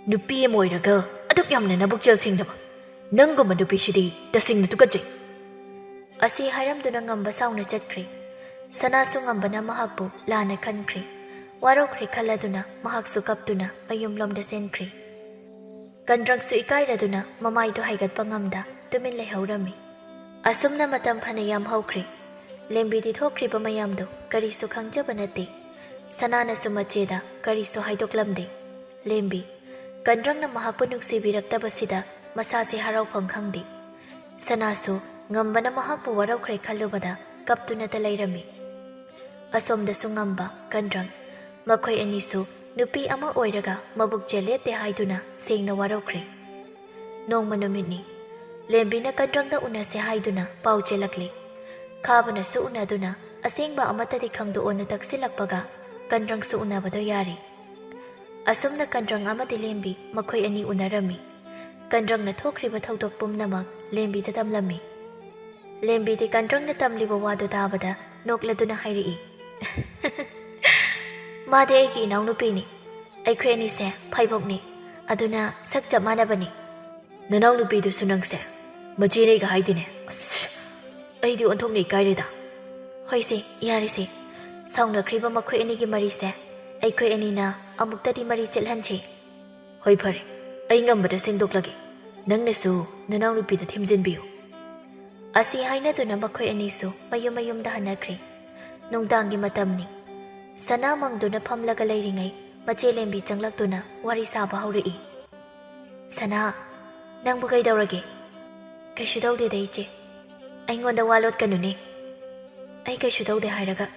"ꯅꯨꯄꯤ ꯑꯃ ꯑꯣꯏꯔꯒ ꯑꯗꯨꯛ ꯌꯥꯝꯅ ꯅꯕꯨꯛꯆꯦꯜ ꯁꯦꯡꯗꯕ ꯅꯪꯒꯨꯝꯕ ꯅꯨꯄꯤꯁꯤꯗꯤ ꯇꯁꯦꯡꯅ ꯇꯨꯀꯠꯆꯩ꯫" ꯑꯁꯤ ꯍꯥꯏꯔꯝꯗꯨꯅ ꯉꯝꯕ ꯁꯥꯎꯅ ꯆꯠꯈ꯭ꯔꯦ꯫ ꯁꯅꯥꯁꯨ ꯉꯝꯕꯅ ꯃꯍꯥꯛꯄꯨ ꯂꯥꯟꯅ ꯈꯟꯈ꯭ꯔꯦ꯫ ꯋꯥꯔꯧꯈ꯭ꯔꯦ ꯈꯜꯂꯗꯨꯅ ꯃꯍꯥꯛꯁꯨ ꯀꯞꯇꯨꯅ ꯃꯌꯨꯝꯂꯣꯝꯗ ꯆꯦꯟꯈ꯭ꯔꯦ꯫ ꯀꯟꯗ꯭ꯔꯪꯁꯨ ꯏꯀꯥꯏꯔꯗꯨꯅ ꯃꯃꯥꯏꯗꯨ ꯍꯥꯏꯒꯠꯄ ꯉꯝꯗ ꯇꯨꯃꯤꯟ ꯂꯩꯍꯧꯔꯝꯃꯤ꯫ ꯑꯁꯨꯝꯅ ꯃꯇꯝ ꯐꯅ ꯌꯥꯝ ꯍꯧꯈ꯭ꯔꯦ꯫ ꯂꯦꯝꯕꯤꯗꯤ ꯊꯣꯛꯈ꯭ꯔꯤꯕ ꯃꯌꯥꯝꯗꯨ ꯀꯔꯤꯁꯨ ꯈꯪꯖꯕ ꯅꯠꯇꯦ꯫ ꯁꯅꯥꯅꯁꯨ ꯃꯆꯦꯗ ꯀꯔꯤꯁꯨ ꯍꯥꯏꯗꯣꯛꯂꯝꯗꯦ꯫ ꯂꯦꯝꯕꯤ, ꯀꯟꯗ꯭ꯔꯪꯅ ꯃꯍꯥꯛꯄꯨ ꯅꯨꯡꯁꯤꯕꯤꯔꯛꯇꯕꯁꯤꯗ ꯃꯁꯥꯁꯦ ꯍꯔꯥꯎꯐꯝ ꯈꯪꯗꯦ꯫ ꯁꯅꯥꯁꯨ ꯉꯝꯕꯅ ꯃꯍꯥꯛꯄꯨ ꯋꯥꯔꯧꯈ꯭ꯔꯦ ꯈꯜꯂꯨꯕꯗ ꯀꯞꯇꯨꯅꯇ ꯂꯩꯔꯝꯃꯤ꯫ ꯑꯁꯣꯝꯗꯁꯨ ꯉꯝꯕ, ꯀꯟꯗ꯭ꯔꯪ, ꯃꯈꯣꯏ ꯑꯅꯤꯁꯨ ꯅꯨꯄꯤ ꯑꯃ ꯑꯣꯏꯔꯒ ꯃꯕꯨꯛ ꯆꯦꯜꯂꯦꯠꯇꯦ ꯍꯥꯏꯗꯨꯅ ꯁꯦꯡꯅ ꯋꯥꯔꯧꯈ꯭ꯔꯦ꯫ ꯅꯣꯡꯃ ꯅꯨꯃꯤꯠꯅꯤ꯫ ꯂꯦꯝꯕꯤꯅ ꯀꯟꯗ꯭ꯔꯪꯗ ꯎꯅꯁꯦ ꯍꯥꯏꯗꯨꯅ ꯄꯥꯎ ꯆꯦꯜꯂꯛꯂꯦ꯫ ꯈꯥꯕꯅꯁꯨ ꯎꯅꯗꯨꯅ ꯑꯁꯦꯡꯕ ꯑꯃꯠꯇꯗꯤ ꯈꯪꯗꯣꯛꯑꯣꯅ ꯇꯛꯁꯤꯜꯂꯛꯄꯒ ꯀꯟꯗ꯭ꯔꯪꯁꯨ ꯎꯅꯕꯗꯣ ꯌꯥꯔꯦ꯫ ꯑꯁꯨꯝꯅ ꯀꯟꯗ꯭ꯔꯪ ꯑꯃꯗꯤ ꯂꯦꯝꯕꯤ ꯃꯈꯣꯏ ꯑꯅꯤ ꯎꯅꯔꯝꯃꯤ꯫ ꯀꯟꯗ꯭ꯔꯪꯅ ꯊꯣꯛꯈ꯭ꯔꯤꯕ ꯊꯧꯗꯣꯛ ꯄꯨꯝꯅꯃꯛ ꯂꯦꯝꯕꯤꯗ ꯇꯝꯂꯝꯃꯤ꯫ ꯂꯦꯝꯕꯤꯗꯤ ꯀꯟꯗ꯭ꯔꯪꯅ ꯇꯝꯂꯤꯕ ꯋꯥꯗꯨ ꯇꯥꯕꯗ ꯅꯣꯛꯂꯗꯨꯅ ꯍꯥꯏꯔꯛꯏ, "ꯃꯥꯗꯤ ꯑꯩꯒꯤ ꯏꯅꯥꯎꯅꯨꯄꯤꯅꯤ꯫ ꯑꯩꯈꯣꯏ ꯑꯅꯤꯁꯦ ꯐꯩꯕꯣꯛꯅꯤ꯫ ꯑꯗꯨꯅ ꯁꯛ ꯆꯞ ꯃꯥꯟꯅꯕꯅꯤ꯫" "ꯅꯅꯥꯎꯅꯨꯄꯤꯗꯨꯁꯨ ꯅꯪꯁꯦ ꯃꯆꯦꯅꯦꯒ ꯍꯥꯏꯗꯤꯅꯦ꯫ ꯑꯁ, ꯑꯩꯗꯤ ꯑꯣꯟꯊꯣꯛꯅ ꯏꯀꯥꯏꯔꯦꯗ꯫" "ꯍꯣꯏꯁꯦ, ꯌꯥꯔꯦꯁꯦ꯫ ꯁꯥꯎꯅꯈ꯭ꯔꯤꯕ ꯃꯈꯣꯏ ꯑꯅꯤꯒꯤ ꯃꯔꯤꯁꯦ ꯑꯩꯈꯣꯏ ꯑꯅꯤꯅ ꯑꯃꯨꯛꯇꯗꯤ ꯃꯔꯤ ꯆꯠꯍꯟꯁꯤ꯫" "ꯍꯣꯏ, ꯐꯔꯦ꯫ ꯑꯩ ꯉꯝꯕꯗ ꯁꯦꯡꯗꯣꯛꯂꯒꯦ꯫ ꯅꯪꯅꯁꯨ ꯅꯅꯥꯎꯅꯨꯄꯤꯗ ꯊꯦꯝꯖꯤꯟꯕꯤꯌꯨ꯫" ꯑꯁꯤ ꯍꯥꯏꯅꯗꯨꯅ ꯃꯈꯣꯏ ꯑꯅꯤꯁꯨ ꯃꯌꯨꯝ ꯃꯌꯨꯝꯗ ꯍꯟꯅꯈ꯭ꯔꯦ꯫ ꯅꯨꯡꯗꯥꯡꯒꯤ ꯃꯇꯝꯅꯤ꯫ ꯁꯅꯥ ꯃꯪꯗꯨꯅ ꯐꯝꯂꯒ ꯂꯩꯔꯤꯉꯩ ꯃꯆꯦ ꯂꯦꯝꯕꯤ ꯆꯪꯂꯛꯇꯨꯅ ꯋꯥꯔꯤ ꯁꯥꯕ ꯍꯧꯔꯛꯏ꯫ "ꯁꯅꯥ, ꯅꯪꯕꯨ ꯀꯩꯗꯧꯔꯒꯦ?" "ꯀꯩꯁꯨ ꯇꯧꯗꯦꯗ, ꯏꯆꯦ꯫ ꯑꯩꯉꯣꯟꯗ ꯋꯥ ꯂꯣꯠꯀꯅꯨꯅꯦ꯫ ꯑꯩ ꯀꯩꯁꯨ ꯇꯧꯗꯦ ꯍꯥꯏꯔꯒ꯫"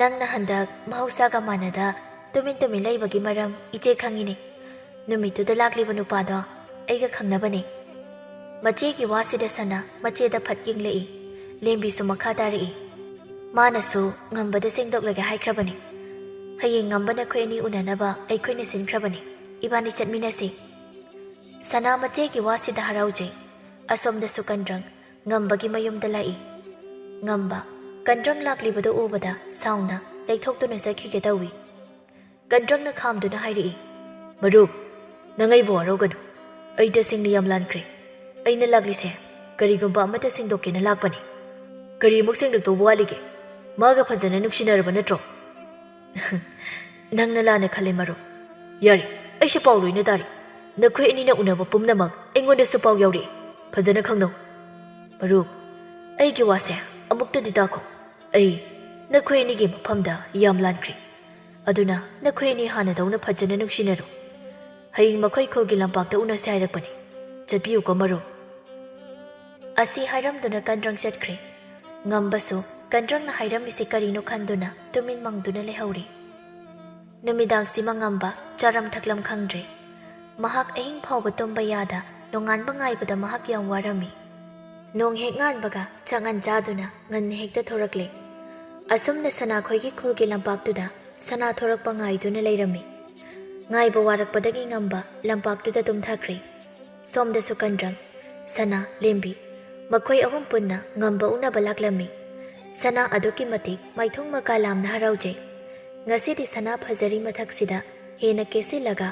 "ꯅꯪꯅ ꯍꯟꯗꯛ ꯃꯍꯧꯁꯥꯒ ꯃꯥꯟꯅꯗ ꯇꯨꯃꯤꯟ ꯇꯨꯃꯤꯟ ꯂꯩꯕꯒꯤ ꯃꯔꯝ ꯏꯆꯦ ꯈꯪꯉꯤꯅꯦ꯫ ꯅꯨꯃꯤꯠꯇꯨꯗ ꯂꯥꯛꯂꯤꯕ ꯅꯨꯄꯥꯗꯣ ꯑꯩꯒ ꯈꯪꯅꯕꯅꯦ꯫" ꯃꯆꯦꯒꯤ ꯋꯥꯁꯤꯗ ꯁꯅꯥ ꯃꯆꯦꯗ ꯐꯠ ꯌꯦꯡꯂꯛꯏ꯫ ꯂꯦꯝꯕꯤꯁꯨ ꯃꯈꯥ ꯇꯥꯔꯛꯏ꯫ "ꯃꯥꯅꯁꯨ ꯉꯝꯕꯗ ꯁꯦꯡꯗꯣꯛꯂꯒꯦ ꯍꯥꯏꯈ꯭ꯔꯕꯅꯦ꯫ ꯍꯌꯦꯡ ꯉꯝꯕ ꯅꯈꯣꯏ ꯑꯅꯤ ꯎꯅꯅꯕ ꯑꯩꯈꯣꯏꯅ ꯁꯤꯟꯈ꯭ꯔꯕꯅꯦ꯫ ꯏꯕꯥꯅꯤ ꯆꯠꯃꯤꯟꯅꯁꯤ꯫" ꯁꯅꯥ ꯃꯆꯦꯒꯤ ꯋꯥꯁꯤꯗ ꯍꯔꯥꯎꯖꯩ꯫ ꯑꯁꯣꯝꯗꯁꯨ ꯀꯟꯗ꯭ꯔꯪ ꯉꯝꯕꯒꯤ ꯃꯌꯨꯝꯗ ꯂꯥꯛꯏ꯫ ꯉꯝꯕ ꯀꯟꯗ꯭ꯔꯪ ꯂꯥꯛꯂꯤꯕꯗꯨ ꯎꯕꯗ ꯁꯥꯎꯅ ꯂꯩꯊꯣꯛꯇꯨꯅ ꯆꯠꯈꯤꯒꯦ ꯇꯧꯏ꯫ ꯀꯟꯗ꯭ꯔꯪꯅ ꯈꯥꯝꯗꯨꯅ ꯍꯥꯏꯔꯛꯏ, "ꯃꯔꯨꯞ, ꯅꯪ ꯑꯩꯕꯨ ꯋꯥꯔꯧꯒꯅꯨ꯫ ꯑꯩ ꯇꯁꯦꯡꯅ ꯌꯥꯝ ꯂꯥꯟꯈ꯭ꯔꯦ꯫ ꯑꯩꯅ ꯂꯥꯛꯂꯤꯁꯦ ꯀꯔꯤꯒꯨꯝꯕ ꯑꯃꯠꯇ ꯁꯦꯡꯗꯣꯛꯀꯦꯅ ꯂꯥꯛꯄꯅꯤ꯫" "ꯀꯔꯤꯃꯨꯛ ꯁꯦꯡꯗꯣꯛꯇꯧꯕ ꯋꯥꯠꯂꯤꯒꯦ? ꯃꯥꯒ ꯐꯖꯅ ꯅꯨꯡꯁꯤꯅꯔꯕ ꯅꯠꯇ꯭ꯔꯣ?" "ꯅꯪꯅ ꯂꯥꯟꯅ ꯈꯜꯂꯦ, ꯃꯔꯨꯞ꯫" "ꯌꯥꯔꯦ, ꯑꯩꯁꯨ ꯄꯥꯎ ꯂꯣꯏꯅ ꯇꯥꯔꯦ꯫ ꯅꯈꯣꯏ ꯑꯅꯤꯅ ꯎꯅꯕ ꯄꯨꯝꯅꯃꯛ ꯑꯩꯉꯣꯟꯗꯁꯨ ꯄꯥꯎ ꯌꯧꯔꯛꯑꯦ꯫ ꯐꯖꯅ ꯈꯪꯅꯧ꯫" "ꯃꯔꯨꯞ, ꯑꯩꯒꯤ ꯋꯥꯁꯦ ꯑꯃꯨꯛꯇꯗꯤ ꯇꯥꯈꯣ꯫ ꯑꯩ ꯅꯈꯣꯏ ꯑꯅꯤꯒꯤ ꯃꯐꯝꯗ ꯌꯥꯝ ꯂꯥꯟꯈ꯭ꯔꯦ꯫ ꯑꯗꯨꯅ ꯅꯈꯣꯏ ꯑꯅꯤ ꯍꯥꯟꯅꯗꯧꯅ ꯐꯖꯅ ꯅꯨꯡꯁꯤꯅꯔꯣ꯫ ꯍꯌꯦꯡ ꯃꯈꯣꯏ ꯈꯨꯜꯒꯤ ꯂꯝꯄꯥꯛꯇ ꯎꯅꯁꯦ ꯍꯥꯏꯔꯛꯄꯅꯦ꯫ ꯆꯠꯄꯤꯌꯨꯀꯣ, ꯃꯔꯨꯞ꯫" ꯑꯁꯤ ꯍꯥꯏꯔꯝꯗꯨꯅ ꯀꯟꯗ꯭ꯔꯪ ꯆꯠꯈ꯭ꯔꯦ꯫ ꯉꯝꯕꯁꯨ ꯀꯟꯗ꯭ꯔꯪꯅ ꯍꯥꯏꯔꯝꯃꯤꯁꯤ ꯀꯔꯤꯅꯣ ꯈꯟꯗꯨꯅ ꯇꯨꯃꯤꯟ ꯃꯪꯗꯨꯅ ꯂꯩꯍꯧꯔꯦ꯫ ꯅꯨꯃꯤꯗꯥꯡꯁꯤꯃ ꯉꯝꯕ ꯆꯥꯔꯝ ꯊꯛꯂꯝ ꯈꯪꯗ꯭ꯔꯦ꯫ ꯃꯍꯥꯛ ꯑꯍꯤꯡ ꯐꯥꯎꯕ ꯇꯨꯝꯕ ꯌꯥꯗ ꯅꯣꯡꯉꯥꯟꯕ ꯉꯥꯏꯕꯗ ꯃꯍꯥꯛ ꯌꯥꯝ ꯋꯥꯔꯝꯃꯤ꯫ ꯅꯣꯡ ꯍꯦꯛ ꯉꯥꯟꯕꯒ ꯆꯥꯛꯉꯟ ꯆꯥꯗꯨꯅ ꯉꯟꯅ ꯍꯦꯛꯇ ꯊꯣꯔꯛꯂꯦ꯫ ꯑꯁꯨꯝꯅ ꯁꯅꯥꯈꯣꯏꯒꯤ ꯈꯨꯜꯒꯤ ꯂꯝꯄꯥꯛꯇꯨꯗ ꯁꯅꯥ ꯊꯣꯔꯛꯄ ꯉꯥꯏꯗꯨꯅ ꯂꯩꯔꯝꯃꯤ꯫ ꯉꯥꯏꯕ ꯋꯥꯔꯛꯄꯗꯒꯤ ꯉꯝꯕ ꯂꯝꯄꯥꯛꯇꯨꯗ ꯇꯨꯝꯊꯈ꯭ꯔꯦ꯫ ꯁꯣꯝꯗꯁꯨ ꯀꯟꯗ꯭ꯔꯪ, ꯁꯅꯥ, ꯂꯦꯝꯕꯤ, ꯃꯈꯣꯏ ꯑꯍꯨꯝ ꯄꯨꯟꯅ ꯉꯝꯕ ꯎꯅꯕ ꯂꯥꯛꯂꯝꯃꯤ꯫ ꯁꯅꯥ ꯑꯗꯨꯛꯀꯤ ꯃꯇꯤꯛ ꯃꯥꯏꯊꯣꯡ ꯃꯀꯥ ꯂꯥꯝꯅ ꯍꯔꯥꯎꯖꯩ꯫ ꯉꯁꯤꯗꯤ ꯁꯅꯥ ꯐꯖꯔꯤ ꯃꯊꯛꯁꯤꯗ ꯍꯦꯟꯅ ꯀꯦꯁꯤꯜꯂꯒ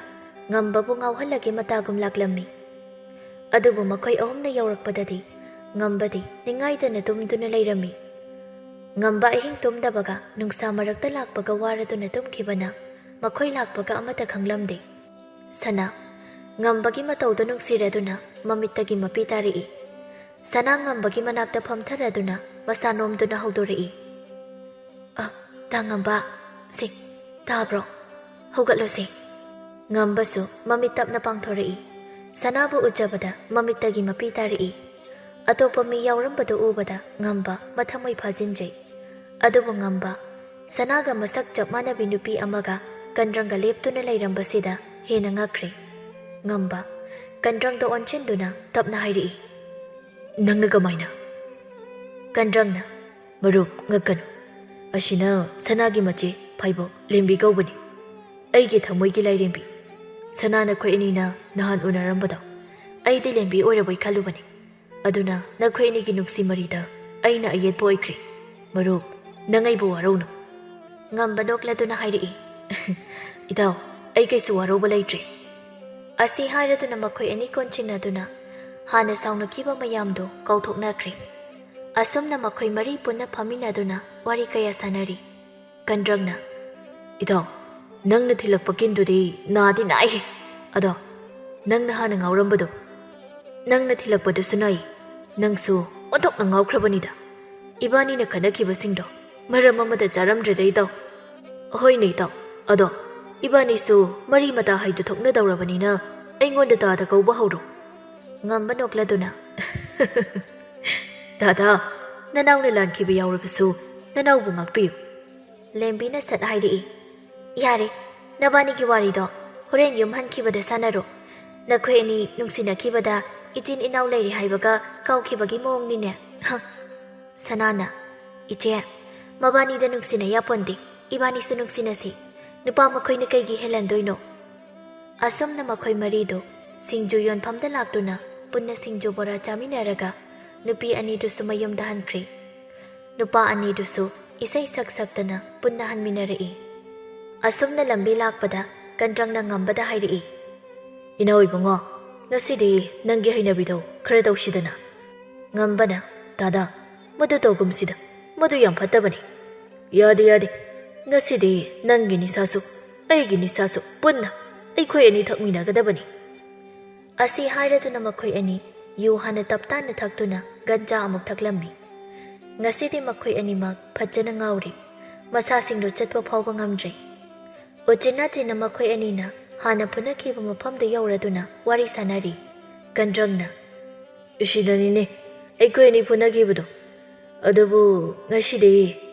ꯉꯝꯕꯕꯨ ꯉꯥꯎꯍꯜꯂꯒꯦ ꯃꯇꯥꯒꯨꯝ ꯂꯥꯛꯂꯝꯃꯤ꯫ ꯑꯗꯨꯕꯨ ꯃꯈꯣꯏ ꯑꯍꯨꯝꯅ ꯌꯧꯔꯛꯄꯗꯗꯤ ꯉꯝꯕꯗꯤ ꯅꯤꯡꯉꯥꯏꯗꯅ ꯇꯨꯝꯗꯨꯅ ꯂꯩꯔꯝꯃꯤ꯫ ꯉꯝꯕ ꯑꯍꯤꯡ ꯇꯨꯝꯗꯕꯒ ꯅꯨꯡꯁꯥ ꯃꯔꯛꯇ ꯂꯥꯛꯄꯒ ꯋꯥꯔꯗꯨꯅ ꯇꯨꯝꯈꯤꯕꯅ ꯃꯈꯣꯏ ꯂꯥꯛꯄꯒ ꯑꯃꯠꯇ ꯈꯪꯂꯝꯗꯦ꯫ ꯁꯅꯥ, ꯉꯝꯕꯒꯤ ꯃꯇꯧꯗꯨ ꯅꯨꯡꯁꯤꯔꯗꯨꯅ ꯃꯃꯤꯠꯇꯒꯤ ꯃꯄꯤ ꯇꯥꯔꯛꯏ꯫ ꯁꯅꯥ ꯉꯝꯕꯒꯤ ꯃꯅꯥꯛꯇ ꯐꯝꯊꯔꯗꯨꯅ ꯃꯁꯥ ꯅꯣꯝꯗꯨꯅ ꯍꯧꯗꯣꯔꯛꯏ꯫ "ꯑ, ꯇꯥ ꯉꯝꯕ, ꯁꯤ, ꯇꯥꯕ꯭ꯔꯣ? ꯍꯧꯒꯠꯂꯣꯁꯦ꯫" ꯉꯝꯕꯁꯨ ꯃꯃꯤꯠ ꯇꯞꯅ ꯄꯥꯡꯊꯣꯔꯛꯏ꯫ ꯁꯅꯥꯕꯨ ꯎꯖꯕꯗ ꯃꯃꯤꯠꯇꯒꯤ ꯃꯄꯤ ꯇꯥꯔꯛꯏ꯫ ꯑꯇꯣꯞꯄ ꯃꯤ ꯌꯥꯎꯔꯝꯕꯗꯨ ꯎꯕꯗ ꯉꯝꯕ ꯃꯊꯃꯣꯏ ꯐꯥꯖꯤꯟꯖꯩ꯫ ꯑꯗꯨꯕꯨ ꯉꯝꯕ, ꯁꯅꯥꯒ ꯃꯁꯛ ꯆꯞ ꯃꯥꯟꯅꯕꯤ ꯅꯨꯄꯤ ꯑꯃꯒ ꯀꯟꯗ꯭ꯔꯪꯒ ꯂꯦꯞꯇꯨꯅ ꯂꯩꯔꯝꯕꯁꯤꯗ ꯍꯦꯟꯅ ꯉꯛꯈ꯭ꯔꯦ꯫ ꯉꯝꯕ, ꯀꯟꯗ꯭ꯔꯪꯗ ꯑꯣꯟꯁꯤꯟꯗꯨꯅ ꯇꯞꯅ ꯍꯥꯏꯔꯛꯏ, "ꯅꯪꯅ ꯀꯃꯥꯏꯅ?" ꯀꯟꯗ꯭ꯔꯪꯅ, "ꯃꯔꯨꯞ, ꯉꯛꯀꯅꯨ꯫ ꯑꯁꯤꯅ ꯁꯅꯥꯒꯤ ꯃꯆꯦ ꯐꯥꯏꯕꯣꯛ ꯂꯦꯝꯕꯤ ꯀꯧꯕꯅꯤ꯫ ꯑꯩꯒꯤ ꯊꯃꯣꯏꯒꯤ ꯂꯥꯏꯔꯦꯝꯕꯤ꯫ ꯁꯅꯥ, ꯅꯈꯣꯏ ꯑꯅꯤꯅ ꯅꯍꯥꯟ ꯎꯅꯔꯝꯕꯗꯣ ꯑꯩꯗꯤ ꯂꯦꯝꯕꯤ ꯑꯣꯏꯔꯕꯣꯏ ꯈꯜꯂꯨꯕꯅꯤ꯫ ꯑꯗꯨꯅ ꯅꯈꯣꯏ ꯑꯅꯤꯒꯤ ꯅꯨꯡꯁꯤ ꯃꯔꯤꯗ ꯑꯩꯅ ꯑꯌꯦꯠꯄ ꯑꯣꯏꯈ꯭ꯔꯦ꯫ ꯃꯔꯨꯞ, ꯅꯪ ꯑꯩꯕꯨ ꯋꯥꯔꯧꯅꯨ꯫" ꯉꯝꯕ ꯅꯣꯛꯂꯗꯨꯅ ꯍꯥꯏꯔꯛꯏ, "ꯏꯇꯥꯎ, ꯑꯩ ꯀꯩꯁꯨ ꯋꯥꯔꯧꯕ ꯂꯩꯇ꯭ꯔꯦ꯫" ꯑꯁꯤ ꯍꯥꯏꯔꯗꯨꯅ ꯃꯈꯣꯏ ꯑꯅꯤ ꯀꯣꯟꯁꯤꯟꯅꯗꯨꯅ ꯍꯥꯟꯅ ꯁꯥꯎꯅꯈꯤꯕ ꯃꯌꯥꯝꯗꯣ ꯀꯥꯎꯊꯣꯛꯅꯈ꯭ꯔꯦ꯫ ꯑꯁꯨꯝꯅ ꯃꯈꯣꯏ ꯃꯔꯤ ꯄꯨꯟꯅ ꯐꯝꯃꯤꯟꯅꯗꯨꯅ ꯋꯥꯔꯤ ꯀꯌꯥ ꯁꯥꯟꯅꯔꯤ꯫ ꯀꯟꯗ꯭ꯔꯪꯅ, "ꯏꯇꯥꯎ, ꯅꯪꯅ ꯊꯤꯜꯂꯛꯄ ꯀꯤꯟꯗꯨꯗꯤ ꯅꯥꯗꯤ ꯅꯥꯏꯍꯦ꯫ ꯑꯗꯣ ꯅꯪꯅ ꯍꯥꯟꯅ ꯉꯥꯎꯔꯝꯕꯗꯣ, ꯅꯪꯅ ꯊꯤꯜꯂꯛꯄꯗꯨꯁꯨ ꯅꯥꯏ꯫ ꯅꯪꯁꯨ ꯑꯣꯟꯊꯣꯛꯅ ꯉꯥꯎꯈ꯭ꯔꯕꯅꯤꯗ꯫ ꯏꯕꯥꯅꯤꯅ ꯈꯟꯅꯈꯤꯕꯁꯤꯡꯗꯣ ꯃꯔꯝ ꯑꯃꯗ ꯆꯥꯔꯝꯗ꯭ꯔꯦꯗ, ꯏꯇꯥꯎ꯫" "ꯍꯣꯏꯅꯦ, ꯏꯇꯥꯎ꯫ ꯑꯗꯣ ꯏꯕꯥꯅꯤꯁꯨ ꯃꯔꯤ ꯃꯇꯥ ꯍꯥꯏꯗꯨ ꯊꯣꯛꯅꯗꯧꯔꯕꯅꯤꯅ ꯑꯩꯉꯣꯟꯗ ꯇꯥꯗ ꯀꯧꯕ ꯍꯧꯔꯣ꯫" ꯉꯝꯕ ꯅꯣꯛꯂꯗꯨꯅ, "ꯗꯥꯗꯥ, ꯅꯅꯥꯎꯅ ꯂꯥꯟꯈꯤꯕ ꯌꯥꯎꯔꯕꯁꯨ ꯅꯅꯥꯎꯕꯨ ꯉꯥꯛꯄꯤꯌꯨ꯫" ꯂꯦꯝꯕꯤꯅ ꯁꯠ ꯍꯥꯏꯔꯛꯏ, ꯌꯥꯔꯦ, ꯅꯕꯥꯅꯤꯒꯤ ꯋꯥꯔꯤꯗꯣ ꯍꯣꯔꯦꯟ ꯌꯨꯝ ꯍꯟꯈꯤꯕꯗ ꯁꯥꯟꯅꯔꯣ꯫ ꯅꯈꯣꯏ ꯑꯅꯤ ꯅꯨꯡꯁꯤꯅꯈꯤꯕꯗ ꯏꯆꯤꯟ ꯏꯅꯥꯎ ꯂꯩꯔꯤ ꯍꯥꯏꯕꯒ ꯀꯥꯎꯈꯤꯕꯒꯤ ꯃꯑꯣꯡꯅꯤꯅꯦ꯫ ꯍ, ꯁꯅꯥꯅ, "ꯏꯆꯦ, ꯃꯕꯥꯅꯤꯗ ꯅꯨꯡꯁꯤꯅ ꯌꯥꯄꯣꯟꯗꯦ꯫ ꯏꯕꯥꯅꯤꯁꯨ ꯅꯨꯡꯁꯤꯅꯁꯤ꯫ ꯅꯨꯄꯥ ꯃꯈꯣꯏꯅ ꯀꯩꯒꯤ ꯍꯦꯜꯍꯟꯗꯣꯏꯅꯣ?" ꯑꯁꯨꯝꯅ ꯃꯈꯣꯏ ꯃꯔꯤꯗꯨ ꯁꯤꯡꯖꯨ ꯌꯣꯟꯐꯝꯗ ꯂꯥꯛꯇꯨꯅ ꯄꯨꯟꯅ ꯁꯤꯡꯖꯨ ꯕꯣꯔꯥ ꯆꯥꯃꯤꯟꯅꯔꯒ ꯅꯨꯄꯤ ꯑꯅꯤꯗꯨꯁꯨ ꯃꯌꯨꯝꯗ ꯍꯟꯈ꯭ꯔꯦ꯫ ꯅꯨꯄꯥ ꯑꯅꯤꯗꯨꯁꯨ ꯏꯁꯩ ꯁꯛ ꯁꯛꯇꯅ ꯄꯨꯟꯅ ꯍꯟꯃꯤꯟꯅꯔꯛꯏ꯫ ꯑꯁꯨꯝꯅ ꯂꯝꯕꯤ ꯂꯥꯛꯄꯗ ꯀꯟꯇ꯭ꯔꯪꯅ ꯉꯝꯕꯗ ꯍꯥꯏꯔꯛꯏ, "ꯏꯅꯥꯎ ꯏꯕꯨꯡꯉꯣ, ꯉꯁꯤꯗꯤ ꯅꯪꯒꯤ ꯍꯩꯅꯕꯤꯗꯣ ꯈꯔ ꯇꯧꯁꯤꯗꯅ?" ꯉꯝꯕꯅ, "ꯗꯥꯗꯥ, ꯃꯗꯨ ꯇꯧꯒꯨꯝꯁꯤꯗ, ꯃꯗꯨ ꯌꯥꯝ ꯐꯠꯇꯕꯅꯤ꯫ ꯌꯥꯗꯦ, ꯌꯥꯗꯦ, ꯉꯁꯤꯗꯤ ꯅꯪꯒꯤ ꯅꯤꯁꯥꯁꯨ ꯑꯩꯒꯤ ꯅꯤꯁꯥꯁꯨ ꯄꯨꯟꯅ ꯑꯩꯈꯣꯏ ꯑꯅꯤ ꯊꯛꯃꯤꯟꯅꯒꯗꯕꯅꯤ꯫" ꯑꯁꯤ ꯍꯥꯏꯔꯗꯨꯅ ꯃꯈꯣꯏ ꯑꯅꯤ ꯌꯨ ꯍꯥꯟꯅ ꯇꯞꯇꯥꯅ ꯊꯛꯇꯨꯅ ꯒꯟꯖꯥ ꯑꯃꯨꯛ ꯊꯛꯂꯝꯃꯤ꯫ ꯉꯁꯤꯗꯤ ꯃꯈꯣꯏ ꯑꯅꯤꯃꯛ ꯐꯖꯅ ꯉꯥꯎꯔꯤ꯫ ꯃꯁꯥꯁꯤꯡꯗꯨ ꯆꯠꯄ ꯐꯥꯎꯕ ꯉꯝꯗ꯭ꯔꯦ꯫ ꯎꯆꯤꯟ ꯅꯥꯆꯤꯟꯅ ꯃꯈꯣꯏ ꯑꯅꯤꯅ ꯍꯥꯟꯅ ꯐꯨꯅꯈꯤꯕ ꯃꯐꯝꯗꯨ ꯌꯧꯔꯗꯨꯅ ꯋꯥꯔꯤ ꯁꯥꯟꯅꯔꯤ꯫ ꯀꯟꯗ꯭ꯔꯪꯅ, "ꯑꯁꯤꯗꯅꯤꯅꯦ ꯑꯩꯈꯣꯏ ꯑꯅꯤ ꯐꯨꯅꯈꯤꯕꯗꯣ꯫ ꯑꯗꯨꯕꯨ ꯉꯁꯤꯗꯤ